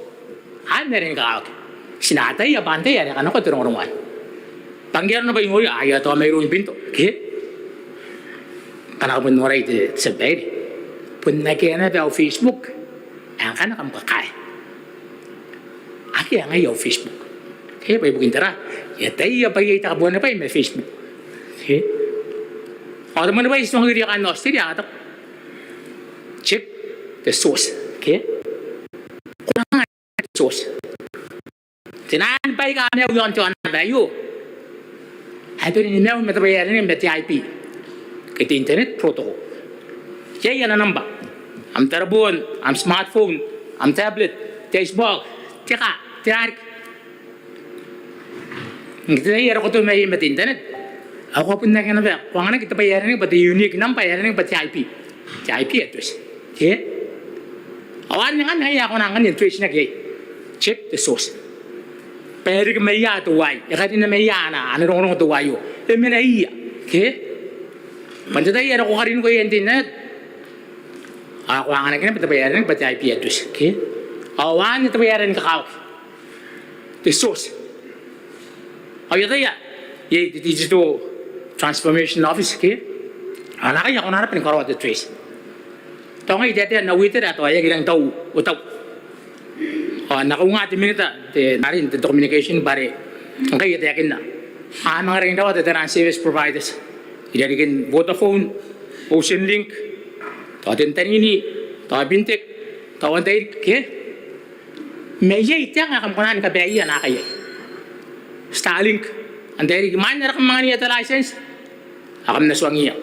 Anne are e kakawaki. Ti na ataia bwa antai are a kanakoa te rongorongo anne. Bwa ngke arona bwa I noria, a, e a tao mairoun Pinto, ke? Ngkana ko bon noria te, te tia babaire, bon akea naba au Facebook ae ngkana kam kakaea. Akea ngai au Facebook. Ke, bwa ibukin tera? E ataia bwa iai te kabuanibwai ma Facebook. Ke? Ao te moan bwai ae ti tuangaki irouia kaain Australia, a taku, check the source. Ke? Ko nang te source. Te naan baika a maiu iaon te aonnaba aio, a bane ni maiu ma te bwai ae aranaki bwa te I P, ke te internet protocol. Iai ana namba. Am tareboon, am smartphone, am tablet, te icebox, te kaa, te raa riki. Ngke te tai are ko totokoa ma te internet, ao ko a bon akea naba, ko anganaki te bwai ae aranaki bwa te unique number ae aranaki bwa te I P. Te I P address. Ke? Ao anne ngkanne ae ko na anganaki n trace-naki iai. Check the source. Bwa e riki mai ia teuaei, e karina mai ia ana, ana rongorongo teuaei. E mena ia. Ke? Bwa n te tai are ko kariniko iai n te internet, ao ko anganaki naba te bwai ae aranaki bwa te I P address. Ke? Ao anne te bwai ae rangi ni kakawaki. Te source. Ao I ataia, iai te Digital Transformation Office, ke? Ao naakai a kona naba ni karaoa te trace. Tao ngai I taetae n au itera, tao e aki rangi n tau au tai. Ao N na kaunga te minita, te, n arin te communication bwa are ngkai e taekinna, a manga rangi n rawata taian service providers. I rarikin Vodafone, Ocean Link, tao Ten Tanini, tao Bintech, tao antai riki, ke? Ma iai te anga ae kam kona ni kabaeia naakai iai. Starlink, antai riki, imwain are kam angania te license ao kam na tuangiia.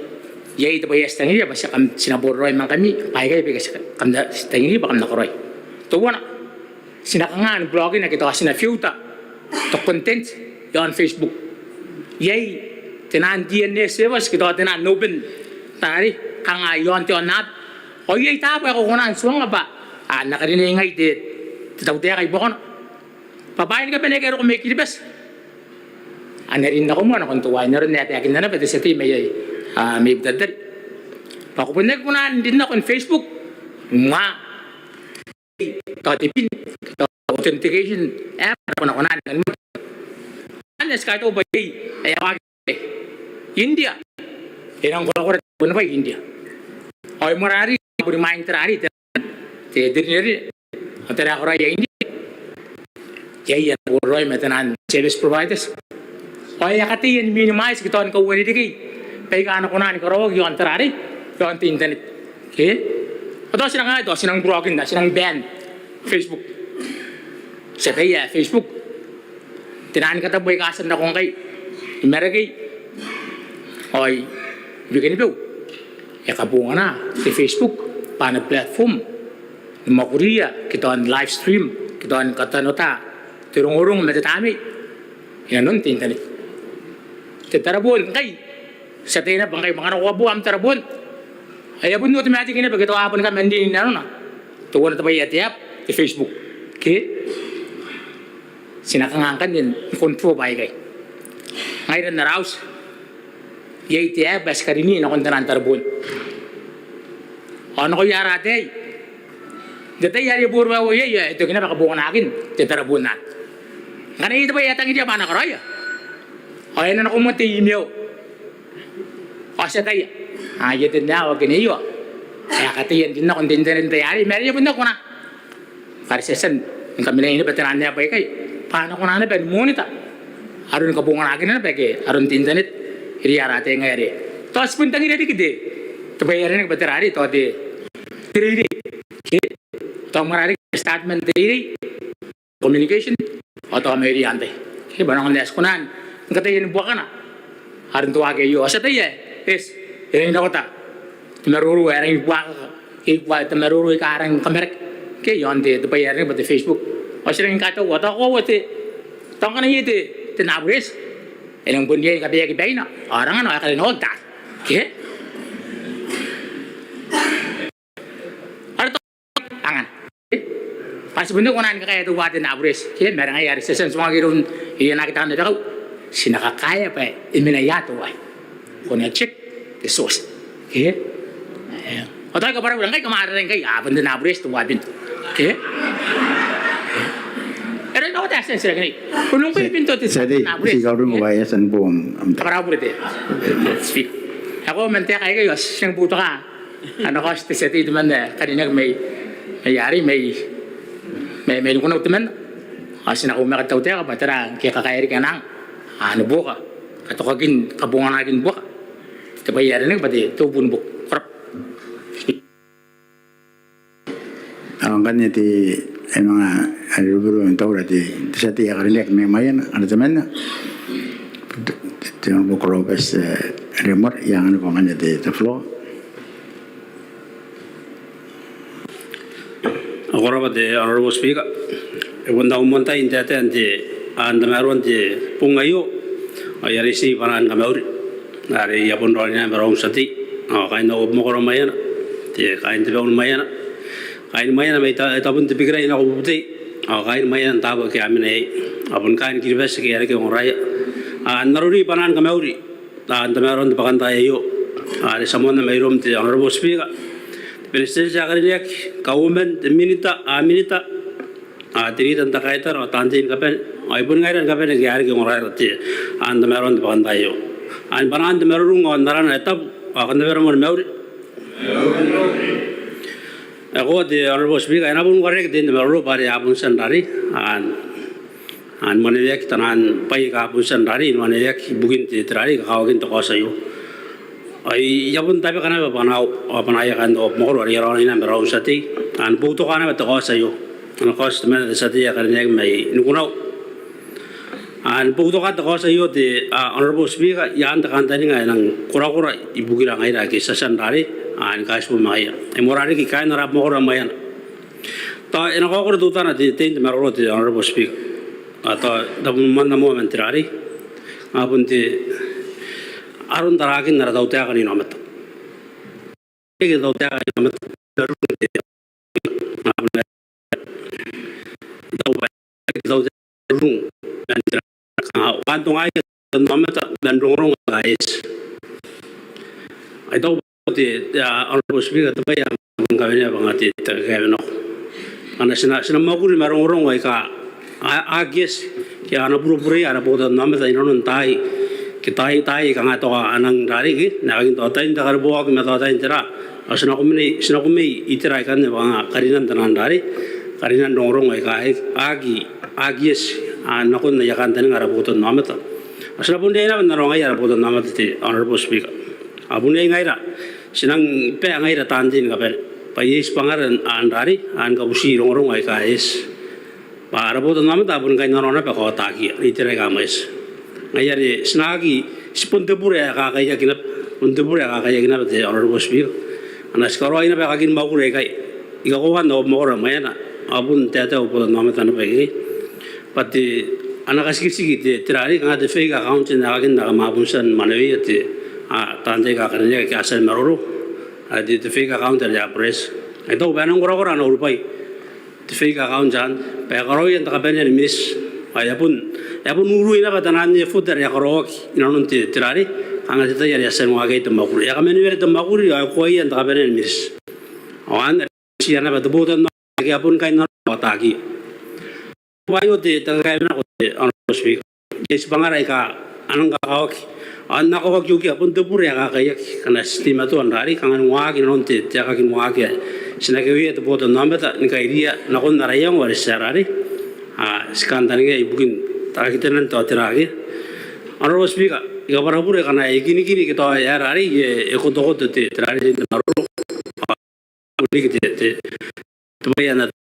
Iai te bwai ae ti tangiria bwa ti a, kam, ti na boraraoi ma ngkami baikai baika ti a, kam na, ti tangiria bwa kam na karaoia. Teuana, ti na kanga ni block-ina ke tao ti na filter te content iaon Facebook. Iai taian D N S servers ke tao taian open, tari, kanga iaon te aonnaba. Ao iai taabo ae ko kona n tuangnga bwa, a, N na karinea ngai te, te tautaeka i buakona. Bwa bwaai ni kabane aika a roko mai Kiribati, a na rin nako moa nakon teuaei, n aron ae e taekinna naba te tia tei mai, a, mai Butaritari. Bwa ko bon aki kona n rin nakon Facebook, ma tao te pin, tao authentication app are ko na kona ni kani moa. Anne ti kaitau bwa iai ae e waaki India. E nang korakora te kabuanibwai India. Ao imwaraoi, bon imwain tera arei, te, te, te rinerine ao tera ae e karaoia India, iai ana boraraoi ma taian service providers. Ao e a kataia ni minimize ke tao ni kauarerekei baika a na kona ni karaoaki iaon tera arei, iaon te internet. Ke? Ao tao ti nang, tao ti nang block-ina, ti nang ban Facebook. Ti ataia ae Facebook, taian katabui aika a tia n nako ngkai i Marakei ao i Bikenibeu, e kabongana te Facebook bwa ana platform ni mwakuria ke tao n live stream ke tao ni katanota te rongorongo ma te tamnei inanon te internet. Te tareboon ngkai, ti ataia naba ngkai bwa ngkana ko kaboo am tareboon, e a bon automatic naba ke tao a boni kaman rin inanona. Teuana te bwai ae te app, te Facebook. Ke? Ti na kanga ngkanne ni control baikai? Ngaira n ara auti, iai te app ae ti karini nakon taian tareboon. Ao nakoia ara ataei, n te tai are e boraoi iai, e toki naba kabonganakin te tareboon anne. Ngkana iai te bwai ae e tangiria bwa a na karaoia, ao e na nako moa n te email. Ao ti ataia, a, iai taian app ake iai ae a kataia n rin nakon te internet n te tai arei, ma are e a bon aki kona. Bwa are ti a tia ni kamanena naba taian app aikai bwa a na kona naba ni monitor aron kabonganakina naba ke aron te internet irouia ara ataei ngaia are tao ti bon tangiria riki te, te bwai ae aranaki bwa tera arei, tao te, te reirei. Ke? Tao imwaraoi riki statement te reirei, communication, ao tao mairouia antai. Ke bwa nanona ae ti kona ni kataia ni buakana aron te waaki aio. Ao ti ataia, yes, e rangi n rokota te maroro ae rangi ni buakaka, ke bwa te maroro aika rangi ni kamaraki ke iaon te, te bwai ae rangi bwa te Facebook. Ao ti rangi ni kataua, tao koaua te, tao ngkana iai te, te nabureti, e rangi bon iai ni kabaeaki baina, ao rangana ao e karinaki taari. Ke? Are tao angana. Bwa ti bon kona ni kakaea teuae te nabureti. Ke, ma are ngaia are ti a tia n tuangaki iroun, e, naake taku n rabakau, ti na kakaea bwa e mena ia teuaei. Ko na check te source. Ke? E. Ao tao kabwarabwara ngkai, kam a rarai ngkai, a bon te nabureti teuae Binto. Ke? E raoi, tao te ae ti a tia n titiraki nei. Ko nungkoi Binto te nabureti. Ti kaurunga bwa e a tia n boo am, am kabwarabwara te Speaker. Ao ko man te aeka aikai ao ti a tia ni boutoka ana kaoti te tia tei temanna ae karineaki mai, mai arei, mai, mai, mai Nikunau temanna. Ao ti na kaumaka te tautaeka bwa tera ngke e kakaea riki ana anga, a, ni buoka, katokakin, kabonganakin buoka te bwai ae aranaki bwa te, te ubu ni buoka. Ko rabwa. Ao ngkanne te, e manga, are ruberube n taura te, te tia tei ae karineaki mai Maiana, are temanna. Te, te, te Honourable Clovis, e, Remora, I anganiko ngkanne te, te floor. Ko rabwa te Honourable Speaker. E bon tau moan tai n taetae n te, a, n tamaroan te bong aio. Ao I a reitia bwanaan kamauri are I a bon raonina ma raou n tia tei, ao kaain au mwakoro Maiana, te kaain te bong Maiana, kaain Maiana mai ta, tabon te bikira nako Bubutei, ao kaain Maiana n taabo ake a mena iai, ao bon kaain Kiribati ake a reke ongoraia. A, n aroia bwanaan kamauri, a, n tamaroan te bwakantaai aio. A, are ti a moanna mairoum te Honourable Speaker, te Beretitenti ae karineaki, Kauoman, te Minita, a, Minita, a, te rita n te kaitara, ao taan tei ni kabane, ao ai bon ngaira ni kabane ake a reke ongoraira te, a, n tamaroan te bwakantaai aio. A, ni bwanaan te marurung ao n arana ae tabu, ao kam na bane ni mauri. E koaua te Honourable Speaker, e na bon uarereke te, n te marurung bwa are a bon tia n rarei, a, a, ni mwaneweaki, taian bwai aika a bon tia n rarei, ni mwaneweaki ibukin te, te rarei, kakawakin te kaoti aio. Ao I a bon tabeka naba bwanaau, ao bwanaaia kaain au mwakoro are I a raonina ma raou n tia tei, a, ni boutoka naba te kaoti aio. Ana kaoti temanna te tia tei ae karineaki mai Nikunau. A, ni boutoka te kaoti aio te, a, Honourable Speaker, i aan te kantaninga ae nang korakora ibukira ngaira ake ti a tia n rarei, a, ni kaitibo ma ngaia. E moarara riki kaain ara mwakoro Maiana. Tao e na kaokoro teutana te, te, te maroro te Honourable Speaker. A, tao, tao moanna moa man te rarei. A, bon te, aron tarakin ara tautaeka n inaomata. Ake tautaeka n inaomata. Tau bwa, tau te rung, man te rarei. Kanga, wantongaia te aomata, man rongorongo aika eti. Ai tau te, te, a, Honourable Speaker, te bwai ae bon kawenea bwa nga te, te kakaewenako. Ngkana ti na, ti na mwakuri ma rongorongo aika a, a, aki eti, ke a na burebureia ara botannaomata inanon taai, ke taai, taai aika nga tao a nang rarei, ke, n aekakin tao tain te kareboaki ma tao tain tera. Ao ti na kumenei, ti na kumei itera aikanne bwa nga karinan taian rarei, karinan rongorongo aika aki, aki eti, a, nakon aia kantaninga ara botannaomata. Ao ti na bon riai naba n aroia ara botannaomata te Honourable Speaker. A bon riai ngaira, ti nang bae ngaira taan tei ni kabane bwa iai tibwangara n rarei, a, ni kabuti rongorongo aika eti. Bwa ara botannaomata a bon kainnanoa naba kaotakiia n itera aika mwaiti. Ngaia are ti na aki, ti bon te bure ae kakaiaki naba, bon te bure ae kakaiaki naba te Honourable Speaker. Ngkana ti karaoi naba aekakin mwakuri aikai, I kakoaua n au mwakoro Maiana, a bon taetae au botannaomata naba ikai. Bwa te, ana katikitiki te, te rarei, kanga te fake account n aekakin aika kam a bon tia ni mwaneweia te, a, taan tei aika karineaki ake a tia ni maroro. A, te, te fake account are a bureti. Ai tau bwa e nang korakora ana urubwai te fake account anne, bwa e karaoia n te kabanea ni miniti. Ao e a bon, e a bon urui naba taian effort are a karaoaki inanon te, te rarei, kanga te tai are a tia n waaki iai te mwakuri. E a kamaneweia te mwakuri, ao e koaia n te kabanea ni miniti. Ao anne are ti a naba te botannaomata ake a bon kainnanoa kaotakiia. Bwa aio te, te kakaewenako te Honourable Speaker. Iai tibwangara aika a nang kakawaki. Ao n na kakawaki okira bon te bure ae kakaiaki. Ngkana ti teimatoa n rarei, kanga n waaki inanon te, te aekakin waaki ae ti na kawea te botannaomata ni kairiia nakon ara iango are ti a rarei. A, ti kantaningaia ibukin taekitenan tao tera ake. Honourable Speaker, I kabwara bure ngkana e kinikini ke tao e a rarei, e, e kotokoto te, te rarei n te maroro. Ao riki te, te, te bwai ae na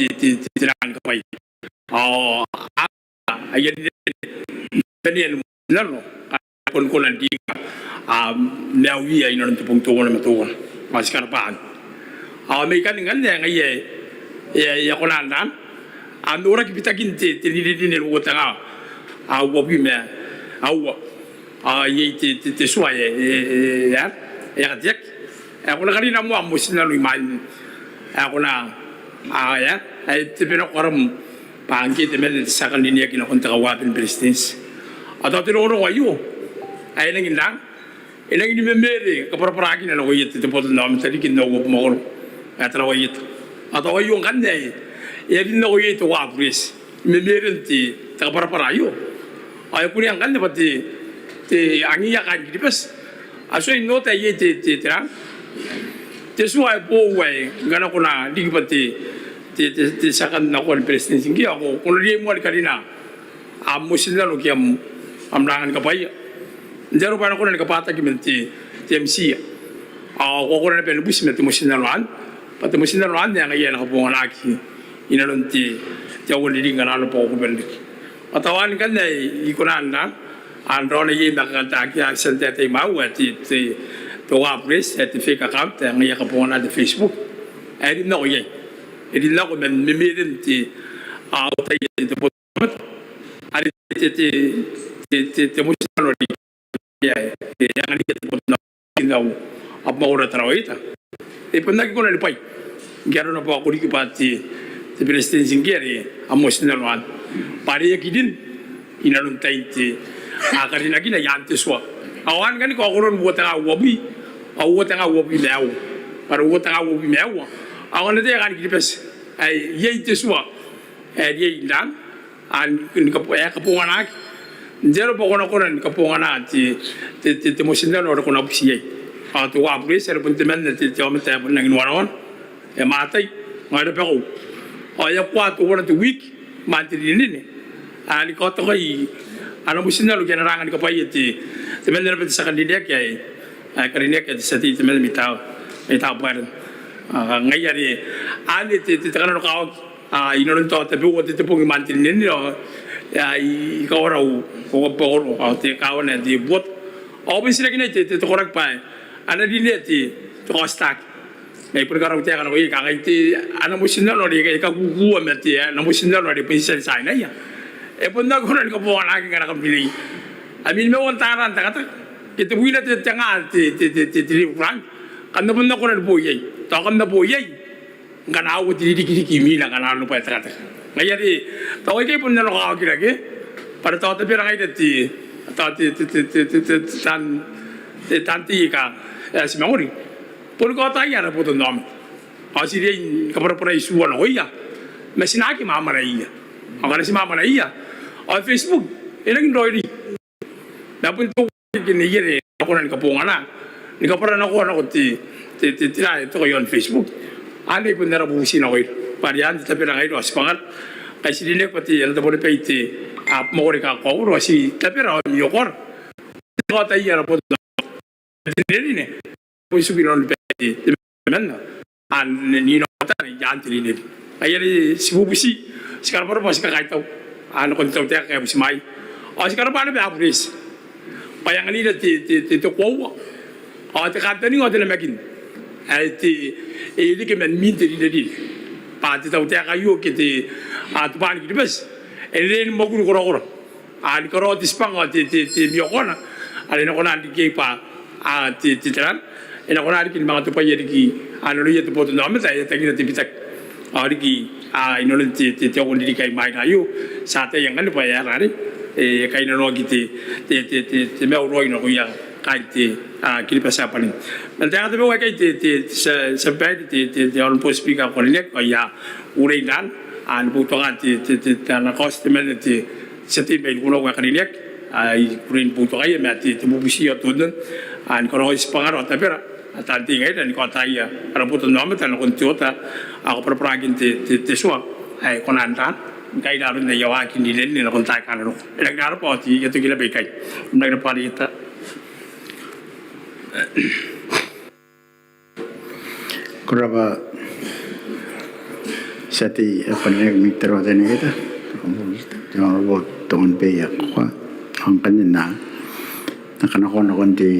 te, te, te, te rang ni kabwaia. Ao a, a, aia rinerine, rinerine ni motinnano, a, kona, kona n ringa, a, maiuia inanon te bong teuana ma teuana. Ao ti karabwa anne. Ao mai ikanne ngkanne ngaia e, e, e a kona n rang, a, noraki bitakin te, te rinerine n uoua tenga, a, uabwi ma aua. Ao iai te, te, te tua ae, e, e, e, e a kateaki. Ae ko na karina moa am motinnano imwain ae ko na, a, e, e, te bwai nako aram bwa ngke temanna te tia kan rineaki nakon te kauabwi ni Beretitenti. Ao tao te rongorongo aio ae e nangi n rang, e nangi ni memere kabwarabwarakina nakoia te, te botannaomata riki n au abamwakoro ae Tarawa Ieta. Ao tao aio ngkanne ae e a rin nako iai teuae Bureti. Memeren te, te kabwarabwara aio. Ao e kunea ngkanne bwa te, te angiia kaain Kiribati. A tuai n ota iai te, te, te rang, te tua ae boou ae ngkana ko na riki bwa te, te, te, te tia kan nakoa ni Beretitenti ngkoe, ao ko, ko na riai moa ni karina am motinnano ke am, am ranga ni kabwaia. N te aro bwa e na kona ni kabwataki man te, te MCA. Ao ko a kona naba ni buti ma te motinnano anne, bwa te motinnano anne ae ngaia e na kabonganaki inanon te, te aua n ririki ngkana arona bwa ko kuba n riki. Ao tao anne ngkanne ae I kona n rang, a, n raona iai ma kakantakia, a, tia n taetae imwaiu ae te, te, teuae Bureti ae te fake account ae ngaia e kabongana te Facebook ae e rin nako iai. E rin nako man memeren te, a, otaia te botannaomata are te, te, te, te, te motinnano are e, e, e anganaki te botannaomata n au abamwakoro ae Tarawa Ieta. E bon aki kona ni bwai ngke arona bwa ko riki bwa te, te Beretitenti ngkoe are am motinnano anne, bwa are e aki rin inanon tain te, a, karinakina i aan te tua. Ao anne ngkanne kaokoro n uoua tenga uabwi, ao uoua tenga uabwi ma aua. Bwa are uoua tenga uabwi ma aua ao ngkana te, kaain Kiribati ae iai te tua ae riai n rang, a, ni, ni kabo-, e kabonganaki. N te aro bwa ko na kona ni kabongana te, te, te, te motinnano are ko na buti iai. Ao teuae Bureti are bon temanna te, te aomata ae bon rangi n wanawana, e a mwatai, ao e rabakau. Ao e a kua teuana te wiki imwain te rinerine, a, ni kaotakai ana motinnano ke ana ranga ni kabwaia te, temanna naba te tia kan rineaki ae, ae karineaki ae te tia tei temanna mai Tabuaeran. A, ngaia are anne te, te, te kananokawaki. A, inanon tao tabeua te, te bong imwain te rinerine ao, a, I, I kawara au, au abamwakoro ao te kaawa ae te Buota. Ao bon titirakinai te, te, te koraki bwa e na rinea te, te kaotitaaki. Ma I boni karau taeka nako iai, kangai te, ana motinnano are e kakukua ma te, ana motinnano are bon tia n tiainaia, e bon aki kona ni kabonganaki ngkana kam rineia. Ami nimaua n taraan takataka ke tebwina te, te nga te, te, te, te, te leave grant, kam na bon aki kona ni bo iai. Tao kam na bo iai ngkana a uoti rikiriki imwina ngkana a onobwae te tekateka. Ngaia are tao aikai bon nanokawakira ke bwa are tao tabera ngaira te, tao te, te, te, te, te, te, taan, te, taan tei aika, e, ti mangori. Boni kaotaia ara botannaomata ao ti riai ni kabwarabwarai tua nakoia ma ti na aki mwamwanaiia. Ao ngkana ti mwamwanaiia ao Facebook e rangi n raoiroi. Ma bon teuaei ke neiere a kona ni kabongana ni kabwaranakoa nako te, te, te, te, te, te toka iaon Facebook. Anne bon ara bubuti nakoira bwa are anne te tabera ngaira ao tibwangara. Kai ti rineaki bwa te, ana tabo naba te, a, mwakuri aika kakaokoro ao ti tabera ao miokoara. Kaotaia ara botannaomata n te rinerine. Bon tiku inanon bae te, te, temanna. Ao n, n, n inaomata n te rinerine. Ngaia are ti bubuti, ti karabwarabwa, ti kakaitau nakon te tautaeka ae butimwaei. Ao ti karabwa naba Abureti bwa e anganira te, te, te, te koaua ao te kantaninga ao te namakin ae te, e reke man imwin te rinerine bwa te tautaeka aio ke te, a, Tobwaan Kiribati e na riai ni mwakuri korakora. A, ni karaoa te tibwanga ao te, te, te miokoana are e na kona n riki iai bwa, a, te, te, te ran, e na kona riki ni manga tobwaia riki, a, nanoia te botannaomata ae e a tangira te bitaki. Ao riki, a, inanon te, te, te aoa n ririki ae imwaina aio ti ataia ngkanne bwa e aera are e kainnanoaki te, te, te, te, te maiu raoi nakoia kaain te, a, Kiribati ae bwanin. Man taeka tabeua aikai te, te, te tia, tia babaire te, te, te Honourable Speaker ae ko karineaki, ao I a kukurei n ran, a, ni boutokaa te, te, te, te, ana kaoti temanna te tia tei mai Nikunau ae karineaki, a, I kukurei ni boutokaia ma te, te bubuti ao te onnon, a, ni karaoi tibwangara ao tabera, a, taan tei ngaira ni kaotaia ara botannaomata nakon te oota ao kabwarabwaraakin te, te, te tua ae e kona n ran ngkai n aron aia waaki n rinerine nakon taai aika a na roko. E rangi n rabwa ao ti a toki naba ikai. Ko rabwa te tia tei. Ko rabwa tia tei ae ko karineaki mai Tarawa Teinainano, te Honourable Tongon Beia Kokoa. Ao ngkanne N na, N na kanakoa nakon te,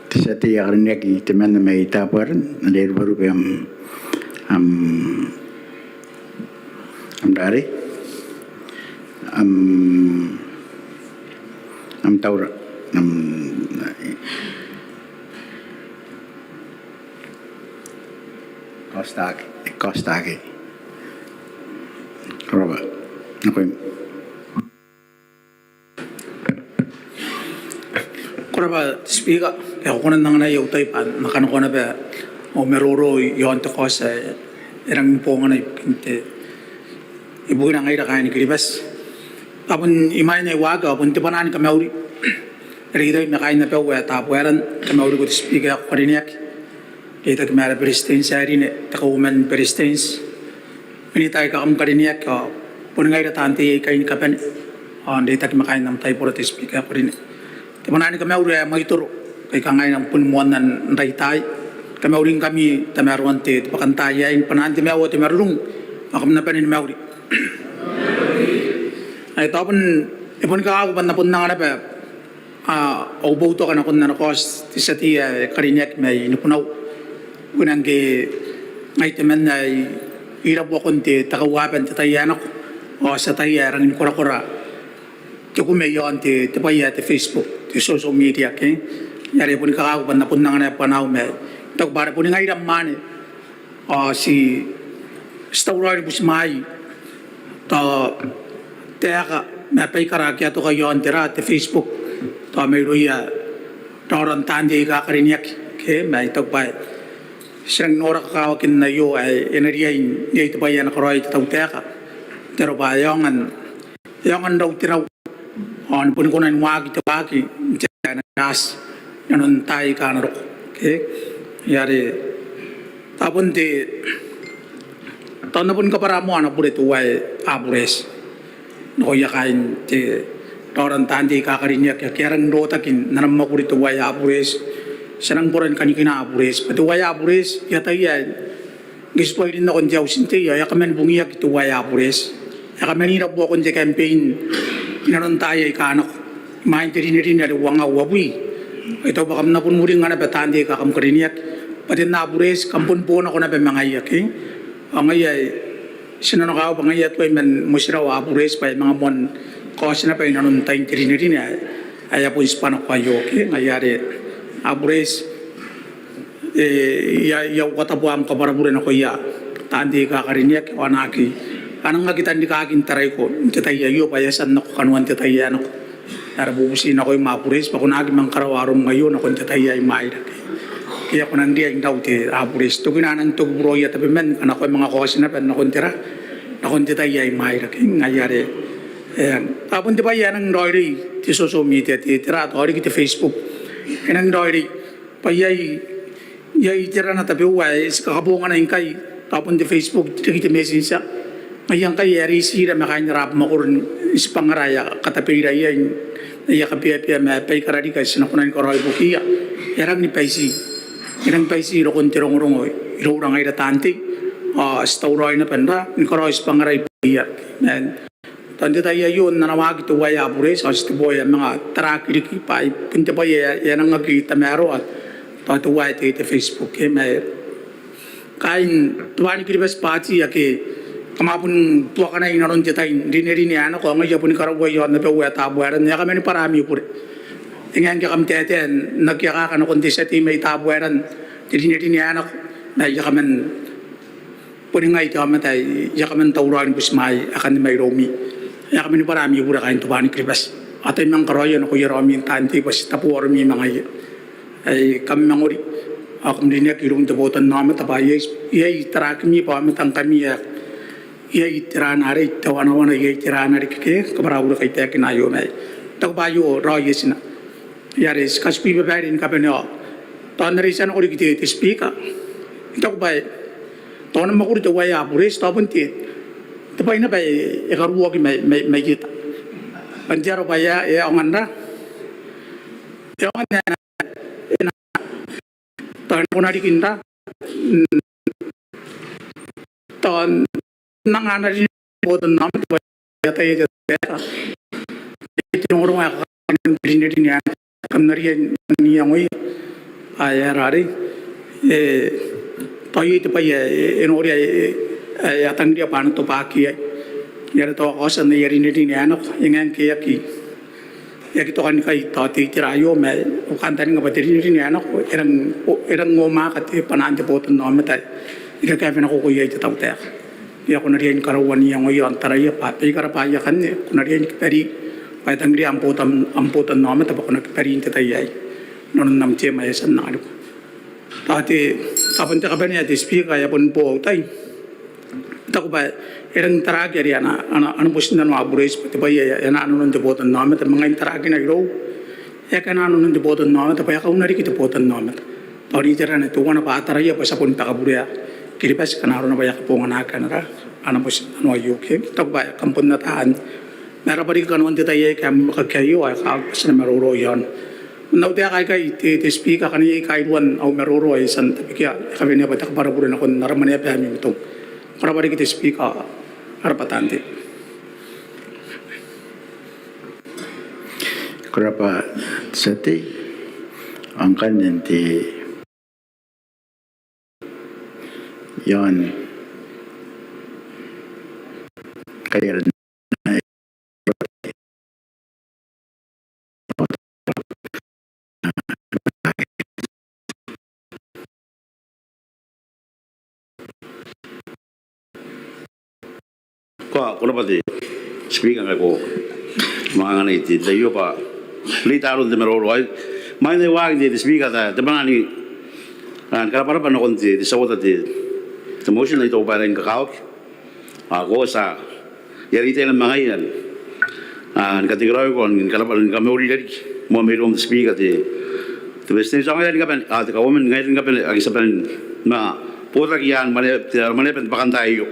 te tia tei ae karineaki temanna mai Tabuaeran, are e ruberube am, am, am rarei, am, am taura, am, kaotitaake, kaotitaake. Ko rabwa. Nakoim. Ko rabwa te Speaker, e a kona n anganai au tai bwa N na kanakoa naba au maroro iaon te kaoti ae e rangi ni bongana ibukin te, ibukina ngaira kaain Kiribati. Bwa bon imwain ae I waaki ao bon te bwanaa ni kamauri are I taku ma kaain abau ae Tabuaeran, kamauriko te Speaker ae ko karineaki, reitaki ma ara Beretitenti ae rine, te Kauoman ni Beretitenti, Minita aika kam karineaki ao boni ngaira taan tei aikai ni kabane, ao n reitaki ma kaain am taibora te Speaker ae ko rine. Te bwanaa ni kamauri ae mwaitoro, kai kangai N na boni moanna n reitaai, kamauringkami tamaroan te, te bwakantaai aei ni bwanaan te maiu ao te marurung, ao kam na bane ni mauri. Ae tao bon, e boni kakawaki bwa N na bon anga naba a, au boutoka nakon ana kaoti te tia tei ae karineaki mai Nikunau. Ngkana ngke ngai temanna ae I irabuakon te, te kauaban te tai ae nako, ao ti ataia ae rangi ni korakora te kume iaon te, te bwai ae te Facebook, te social media ke. Ngaia are e boni kakawaki bwa N na bon anga naba bwanaau ma I taku bwa are boni ngaira mwaane ao ti, ti tauraoi ni butimwaai tao taeka ma baikara ake a toka iaon te ra, te Facebook, tao mairouia raoraon taan tei aika karineaki ke. Ma I taku bwa ti rangi n nora kakawakin aio ae e na riai n iai te bwai ae na karaoi te tautaeka n te aro bwa e aonga n, e aonga n rau te rau ao ni boni kona ni waaki te waaki n te aeka ae e na riai inanon taai aika a na roko ke. Ngaia are tao bon te, tao N na boni kabwara moa ana bure teuae Abureti nakoia kaain te raoraon taan tei aika karineaki ake a rangi n rotaki n ana mwakuri teuae Abureti. Ti a nang bora ni kanikina Abureti bwa teuae Abureti I ataia ae ngke ti tuai rin nakon te auti n tei ao e a kaman bungiaki teuae Abureti. E a kaman irabuakon te campaign inanon taai aika a nako imwain te rinerine are uangaun uabwi. Ao I taku bwa kam na bon uringnga naba taan tei aika kam karineaki bwa te Abureti kam bon bo nako naba ma ngaia ke. Ao ngaia ae ti nanokawaki bwa ngaia tuai man motirawa Abureti bwa e manga moan kaoti naba inanon tain te rinerine ae, ae a bon tibwa nako aio ke. Ngaia are Abureti e, I a, I a ukotaboa am kabwarabure nakoia taan tei aika a karineaki ao a na aki, a nang aki tanrikaaki n taraiko n te tai aio bwa e a tia n nako kanoan te tai ae nako. Ara bubuti nakoim Abureti bwa ko na aki manga karaoa arom aio nakon te tai ae i mwaira. Ke e a ko nang riai n rau te Abureti. Tokina a nang toki buroia tabeman ngkana ko a manga kaoti naba nakon tera, nakon te tai ae i mwaira. Ke ngaia are, e, a bon te bwai ae e nang raoiroi te social media, te, tera, tao riki te Facebook. E nang raoiroi bwa iai, iai te rana tabeua ae ti kakabonganai ngkai, tao bon te Facebook, riki te Messenger. Ngaia ngkai e a reitira ma kaain ara abamwakoro n tibwangara ae a katabeira iai, aia kabeabea ma baikara riki ae ti na kona ni karaoi ibukiia. E a rangi ni baiti, e rangi ni baiti rokon te rongorongo iroura ngaira taan tei. Ao ti tauraoi naba n ra, ni karaoi tibwangara ibukiia. Ma tao n te tai aio n ana waaki teuaei Abureti, ao ti tebo ae a manga taraaki riki bwa ai bon te bwai ae e a nang aki tamaroa, tao teuaei te, te Facebook, e, ma kaain Tobwaan Kiribati Party ake kam a bon tuakanai inanon te tai n rinerine ae nako, ao ngaia boni karaua iaon abau ae Tabuaeran, e a kaman bwara ami bure. E ngae ngke kam taetae n aki akaka nakon te tia tei mai Tabuaeran n te rinerine ae nako, ma e a kaman boni ngai te aomata ae I a kaman tauraoi ni butimwaea aekan mairoumi. E a kaman bwara ami bure kaain Tobwaan Kiribati. Ao tai manga karaoia nakoia raomi taan tei bwa ti tabo aromi ma ngaia. Ae kam mangori ao kam rineaki iroun te botannaomata bwa iai, iai taraakimi bwa aomata ngkami ae iai te rana arei, te wanawana, iai te rana riki ke kabwara au bure kai taekina aio ma I taku bwa aio raoi etina. Ngaia are ti katikui babaire ni kabane ao tao n are I tia nako riki te, te Speaker, I taku bwa e, tao ana mwakuri teuaei Abureti, tao bon te, te bwai naba ae e karuoaki mai, mai, mai eta. Bwa n te aro bwa e a, e aonga n ra, e aonga n, e na, tao e na kona riki n ra, tao n anga ana rinerine te botannaomata bwa e ataia te tautaeka. Te rongorongo ae kakaean te rinerine ae kam na riai n iangoia ae e a rarei. E, tao iai te bwai ae e noria ae e a tangiria bwa a na tobwaaki iai. Ngaia are tao a kaotia n aia rinerine ae nako, e ngae ngke e aki, e aki tokanikai tao te itera aio, ma au kantaninga bwa te rinerine ae nako e rang, e rang omwaka te bwanaan te botannaomata ae e kakaewe nakoiko iai te tautaeka. Ngaia ko na riai ni karaua n iangoia ao n taraia bwa baikara bwaai akanne ko na riai ni kibari bwa e tangiria am botan, am botannaomata bwa ko na kibari n te tai aei. Inanon am term ae e a tia n anganiko. Tao te, tao bon te kabanea te Speaker ae e a boni bo au tai. I taku bwa e rangi n taraaki are ana, ana, ana motinnano Abureti bwa te bwai ae e anaa nanon te botannaomata, ma ngai n taraakina irou, e aki anaa nanon te botannaomata bwa e a kauna riki te botannaomata. Tao n iterana teuana bwa a taraia bwa ti a boni bakaburea Kiribati ngkana arona bwa e a kabonganaaki ana ra, ana motinnano aio ke. I taku bwa kam bon ataa anne. Ma e raba riki kanoan te tai aei ke am mwakaki aio ao e kakawaki bwa ti na maroro iaona. N au taeka aikai te, te Speaker, ngkana iai kairuan au maroro ae I tia n tabekia, I kawenea bwa te kabwarabure nakon ara Mwaneaba ae Mimitonga. Ko raba riki te Speaker, ko raba taan tei. Ko raba te tia tei. Ao ngkanne n te iaon kaiaran Ko, ko raba te Speaker ngkai ko manga anganai te tai aio bwa reita aron te maroro aei. Mai n ai waaki te, te Speaker, tao te bwanaa ni, a, ni karabwarabwa nakon te, te tia uota te, te motion ae I taku bwa e rangi ni kakawaki. Ao ko tia, I a reitaina ma ngaia, a, ni katekeraoiko, ni karabwarabwa, ni kamauri irariki moa mairoum te Speaker, te, te Beretitenti, ao ngaira ni kabane, a, te Kauoman, ngaira ni kabane ake ti a bane ni manga botaki i aan mwane, te, mwaneaban te bwakantaai aio.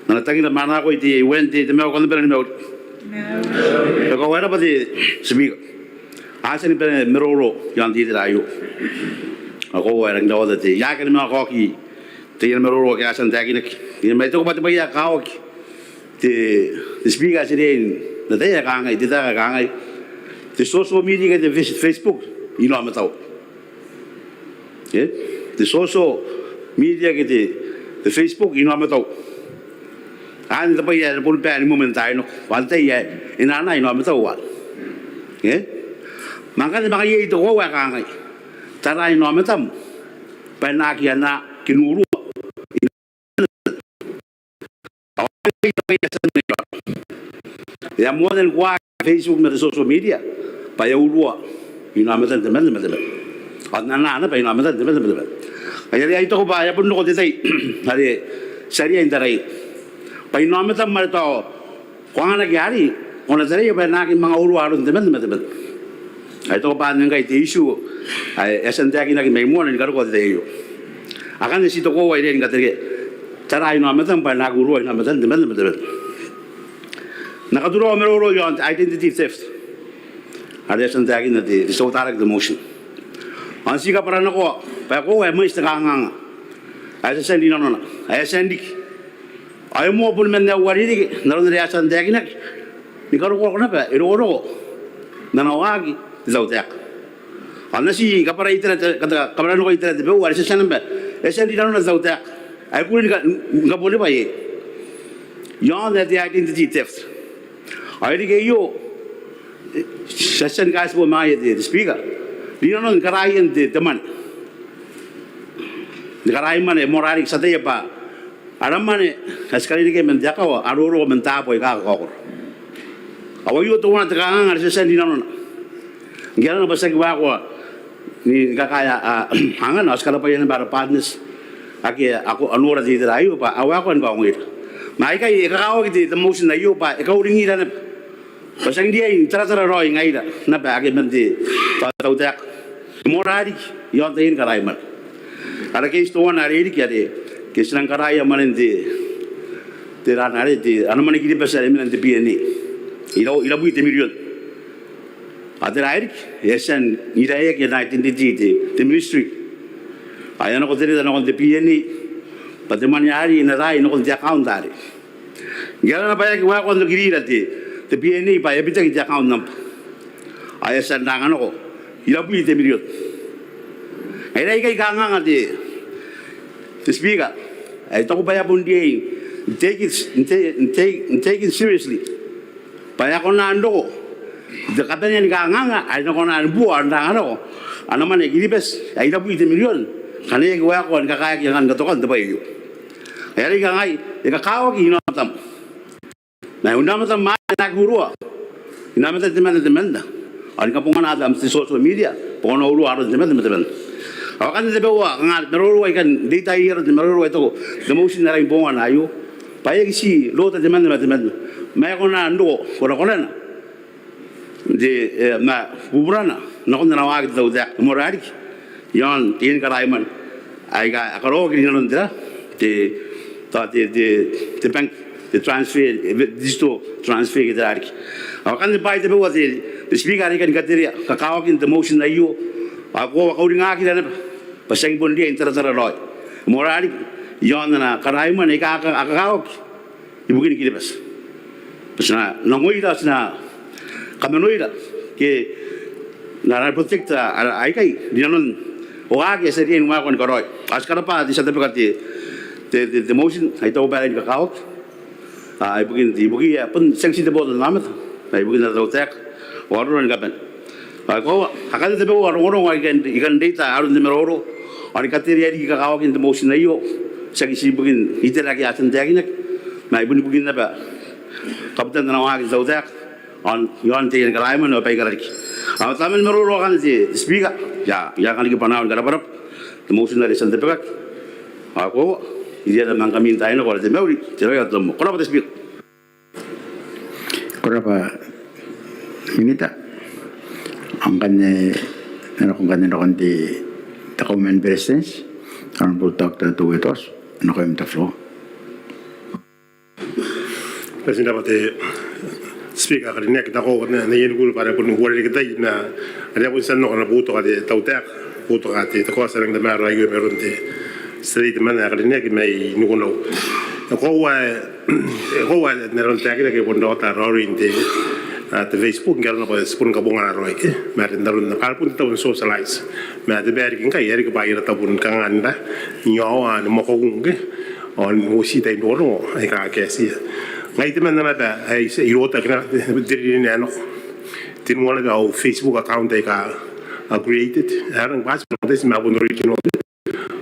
N ana tangira ma ana akoi te UN, te, te mauri, kam na bane ni mauri. Ko rabwa te Speaker. A tia ni bane maroro iaon te itera aio. Ao koaua e rangi n rawata te, I aki manga kaoki te, ana maroro ake a tia n taekinaki. Ma I taku bwa te bwai ae kakawaki te, te Speaker, ae ti riai n ataia ae kangai, te taeka ae kangai. Te social media ke te Face-, Facebook, inaomatau. Ke? Te social media ke te, te Facebook, inaomatau. Anne te bwai ae e na boni bae ni moa man taai nako. Bwa te tai ae e na anaa inaomatau anne. Ke? Ma ngkana e manga iai te koaua ae kangai, tara inaomatam, bwa e na aki anaa ke n urua. E a moanna ni waaki n Facebook ma te social media bwa e a urua inaomatan temanna ma temanna, ao n anaa naba inaomatan temanna ma temanna. Ai are I taku bwa e a bon roko te tai are ti a riai n taraia bwa inaomatam are tao ko anganaki arei, ko na taraia bwa e na aki manga urua aron temanna ma temanna. Ai taku bwa anne ngkai te issue ae e a tia n taekinaki mai moana ni karokoa te tai aio. Akanne ti tokoua irouia ni katerea, tara inaomatam bwa e na aki urua inaomatan temanna ma temanna. N na katuraoa au maroro iaon te identity theft are e a tia n taekinna te, te tia utaraki te motion. Ao n ti kabwaranakoa bwa e koaua ae mwaiti te kanganga ae e a tia n rinanona, ae e a tia n riki. Ao e moa boni man ae uarereke n aron are e a tia n taekinaki ni karokoroko naba e rokoroko n ana waaki te tautaeka. Ao n na ti kabwarai itera te, kata, kabwaranako itera tabeua are e a tia naba, e a tia n rinanona te tautaeka ae e kuri ni ka, ni kabonibwai iai. Iaon ae te identity theft. Ao e riki aio, ti a tia ni kaitibo ma ngaia te, te Speaker, rinanon karaoan te, te mwane. Te karaimwane, moarara riki, ti ataia bwa ara mwane ae ti karekea man te akawa a roroko man taabo aika kakaokoro. Ao aio teuana te kanganga are ti a tia n rinanona. Ngke arona bwa ti aki waekoa ni kakaea angana, ao ti karabwaia naba ara partners ake a nora te itera aio bwa a waekoa ni kaongoira. Ma aikai e kakawaki te, te motion aio bwa e kauringira naba bwa ti a riai n taratara raoi ngaira naba ake man te, tao, tautaeka, moarara riki iaon taiani karaimwane. Ara case teuana are e riki are ke ti nang karaoia mwanen te, te ran are te, ana mwane Kiribati are mena n te B N A, ira, irabwi te mirion. Ao tera ae riki? E a tia n iraeaki ana identity te, te ministry. Ao e a nako te reta nakon te B N A bwa te mwane arei e na raoi nakon te account arei. Ngke arona bwa e aki waekoa n okirira te, te B N A bwa e a bitaki te account number, ao e a tia n anga nako irabwi te mirion. Ngaira aikai kanganga te, te Speaker, ae I taku bwa e a bon riai n take it, n take, n take, n take it seriously. Bwa e a kona n roko te kabanea ni kanganga ae e na kona ni bua ao n anga nako ana mwane Kiribati ae irabwi te mirion ngkana e aki waekoa ni kakaeaki angan katokan te bwai aio. Ngaia are I kangai, e kakawaki inaomatam. Ma inaomatam are e na aki urua inaomatan temanna temanna, ao ni kabongana am te social media bwa ko na urua aron temanna ma temanna. Ao akanne tabeua kanga maroro aika n reitaai aron te maroro ae I taku te motion ae rangi ni bongana aio bwa e aki ti rota temanna ma temanna, ma e kona n roko korakorana n te, e, ma buburana nakon ana waaki te tautaeka, moarara riki iaon taiani karaimwane aika a karaoaki rinanon tera, te, tao te, te, te bank, te transfer, e, digital transfer ke tera riki. Ao akanne bwaai tabeua te, te Speaker are I kan katerea kakawakin te motion aio, ao e koaua kauringakira naba bwa ti aki bon riai n taratara raoi, moarara riki iaon ana karaimwane aika a kakawaki ibukin Kiribati. Ti na, na ongoira, ti na kamanoira ke n na protect ara aikai rinanon oaki ae ti a riai ni waekoa ni karaoi. Ao ti karabwa te tia tabeka te, te, te, te motion ae I taku bwa e riai ni kakawaki, a, ibukin te, ibukiia, bon tiaki ti te botannaomata, ma ibukin ara tautaeka ao arora ni kabane. Ao e koaua akanne tabeua rongorongo aika I kan, I kan reita aron te maroro ao ni katerea riki kakawakin te motion aio, tiaki ti ibukin itera ake a tia n taekinaki, ma ibonibukin naba kabutan ana waaki te tautaeka iaon taiani karaimwane ao baikara riki. Ao taman maroro akanne te Speaker, I a, I a kan riki bwanaau ni karabwarabwa te motion are e tia n tabekaki. Ao e koaua, iriana ma ngkami n taai nako ara te mauri, te raoi ao te tabomoa. Ko rabwa te Speaker. Ko rabwa Minita. Ao ngkanne, e nako ngkanne nakon te, te Kauoman ni Beretitenti, Honourable Doctor Teuea Toatu, nakoim te floor. Ko rabwa te Speaker ae karineaki. Tao ko na, na iangoa bwa are bon uarereke te tai ma are e a bon tia n nako ana boutoka te tautaeka, boutoka te, te kaoti ae e rang tamaroa aio mairoun te tia tei temanna ae karineaki mai Nikunau. E koaua, e koaua n aron taekina ake bon raota raoiroin te, a, te Facebook, ngke arona bwa ti bon kabongana raoi ke, ma are n aron are bon te tabo n socialize. Ma te bwai ae riki ngkai e riki bwa iai ara tabo ni kangaanga n iraua ni mwakuri ke, ao n uoti tain rongorongo aika a kaetia. Ngai temanna naba ae I, I rotaki naba te, te rinerine ae nako, tenua naba au Facebook account aika a created, ae rang bati ma bon original.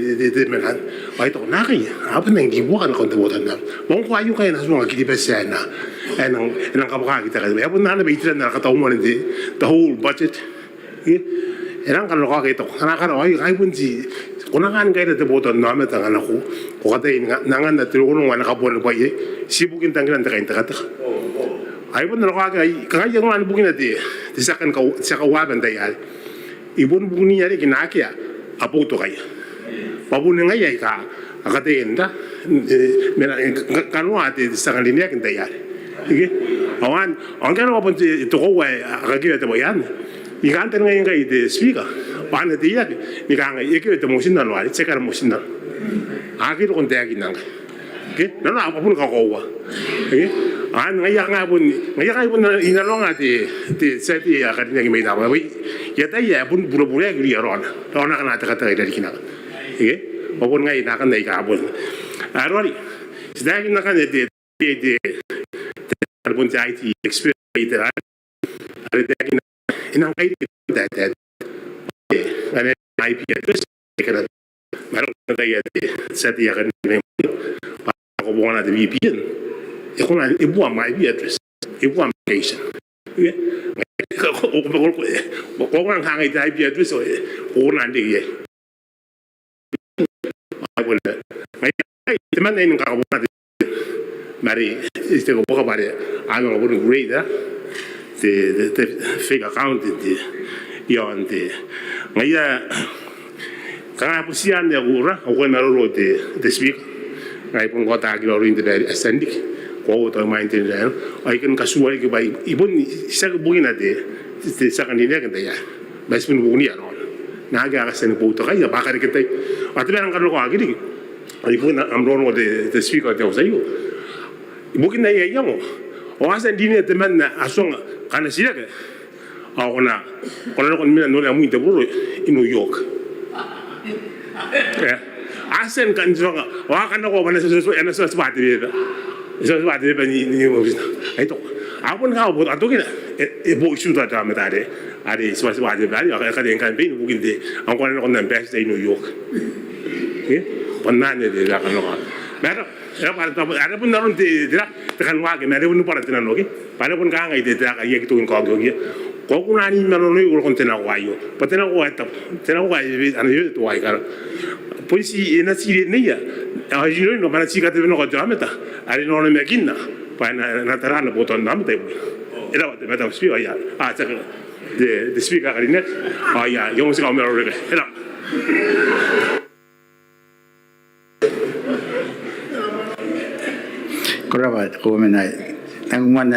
te, te, te mena. Ao I taku nakai a bon nang kibuaka nakon te botannaomata. Ma ngkoa aio ngkai e na tuanga Kiribati ae e na, e nang, e nang kabwakaki te katiba. E a bon ana bwai teuana ae e na kataumwane n te, the whole budget. Ke? E nang kanakoaki, e taku, kanakoaki, ai, ai bon ti, ko na kan kaira te botannaomata ngkana ko, ko kataia n anganna te rongorongo ae na kabuanibwai iai, ti ibukin tangiran te kaintekateka. Ai bon nanokoaki, ai, kangai ngkoa bukina te, te tia kan kau-, te tia kauaba n tai arei. I bon bukini arei kinakia, a boutokaia. Bwa bon ngaia aika a kataia n ta, e, mena, e, ka-, kanoa te, te tia kan rineaki n tai arei. Ke? Ao an, ao ngkana ko a bon te, te koaua ae a kakiba te bwai anne. I kan taningai ngkai te Speaker, bwa anne te iaki, ni kangai, e kewe te motinnano arei, ti aki ara motinnano. Aki roko n taekinna ngkai. Ke? Nanona a bon kakoaua. Ke? Ao ngaia, ngaia bon, ngaia ngkai bon i nanonga te, te, te tia tei ae karineaki mai Tabiteuea. I ataia ae bon burebureaki irouia raona. Raona akana tekateka i rarikin aei. Ke? Ao bon ngaia akanne aika bon. Ao arei, ti taekinna ngkanne te, te, te, te, te, bon te I T expert, te, are taekinna e nang kai te, te, te, te, ngkana I P address, e kara, ma e roko n tai ae te, te tia tei ae karineaki mai, bwa ko bongana te V P N, e kona, e bua am I P address, e bua am location. Ke? Ko, ko, ko, ko, ko, ko kona n kangai te I P address, e, ko kona n reke iai. Ai bon, ngaia, ngaia, temanna ae I nang kakabonga te, ma are, e, te kabuaka bwa are a manga bon create, e, te, te, te fake account, te, iaon te. Ngaia, kanga bon tia anne ae ko ura, ao ko na maroro te, te Speaker. Ngai bon ko taekina raoi n te baere a tia n riki. Ko a uota imwain te, ao I kan katua riki bwa I bon, I tiaki bukina te, te, te tia kan rineaki n tai arei. Ma ti bon bukinia raona. Naake a katia ni boutokaia bwa a kareketai. Ao te bwai ae nang kanakoaki riki, ai bon am rongorongo te, te Speaker, te auti aio. Ibukin aia iango, ao a tia n rinea temanna, a tuanga ngkana ti reke, ao ko na, ko na nako ni mena n noria mwin te bororo i New York. E, a tia ni kan tuanga, ao a kanakoa bwa e na tibwatibwa te beba. E tibwatibwa te beba ni, ni, ni, ai to. A bon kanga bon, a tokina, e, e bon itiua te aomata are, are tibwatibwa te beba are, a kataia ni campaign ibukin te, ao ngkoa e na nako n ambassador i New York. Ke? Bon anne te, te kanakoa. Ma e ra, e ra bwa are, are bon aron te, te ra, te kan waaki, ma are bon bwa are te nano, ke? Bwa are bon kangai te, te, a, I aki toki ni kaokiokia. Ko kona ni manonoi rokon te nakoa aio. Bwa te nakoa ae tabu. Te nakoa ae, ana ioi te waikara. Bon ti, e na ti rineia. Ao ti rineia, bwa e na ti katebenako te aomata are e na onimakinna. Bwa e na, e na tara ana botannaomata ibukin. E ra bwa te Madam Speaker, ia. A, te, te, te Speaker ae karineaki. A, ia, I ongo ti kaumaro reke. E ra. Ko rabwa, ko mena. Nang moan,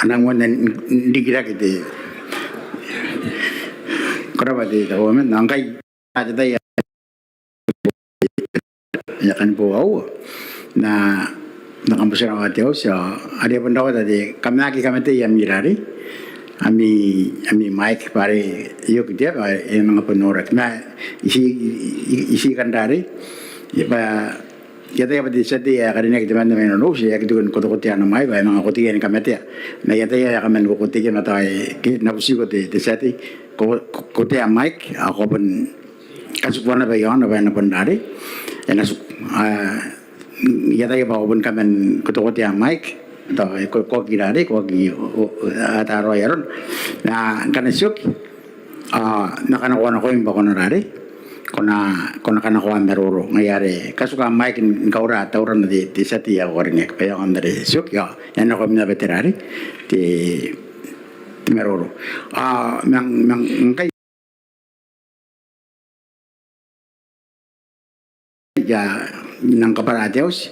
nang moan rikirake te. Ko rabwa te, ko mena, ngkai a te tai ae I a kan boou. Na, na kam butirawa te auti, are bon rawata te, kam aki kamatei ami rari. ami, ami mic bwa are e oki te aba, e manga bon noraki. Ma I ti, I, I ti kan rarei. Bwa I ataia bwa te tia tei ae karineaki temanna mai Nonouti, e aki toki ni kotekotea ana mic, bwa e manga koteia ni kamatea. Ma I ataia ae kaman kokoteia ma tao e, ke, N na butiko te, te tia tei, ko, ko, kotea mic, ao ko a bon katuka naba i aona bwa e na bon rarei. E na tiku. A, I ataia bwa ko bon kaman kotekotea mic, tao e ko, ko aki rarei, ko aki, o, o, ata raoi arona. Ma ngkana ti oki, a, N na kanakoa nakoim bwa ko na rarei, ko na, ko na kanakoa am maroro. Ngaia are katuka mic ni kaura taurana te, te tia tei ae ko karineaki bwa e aonga n are ti oki, ao e a nakoim naba te rarei, te, te maroro. A, ma, ma ngkai I a nang kabwara te auti,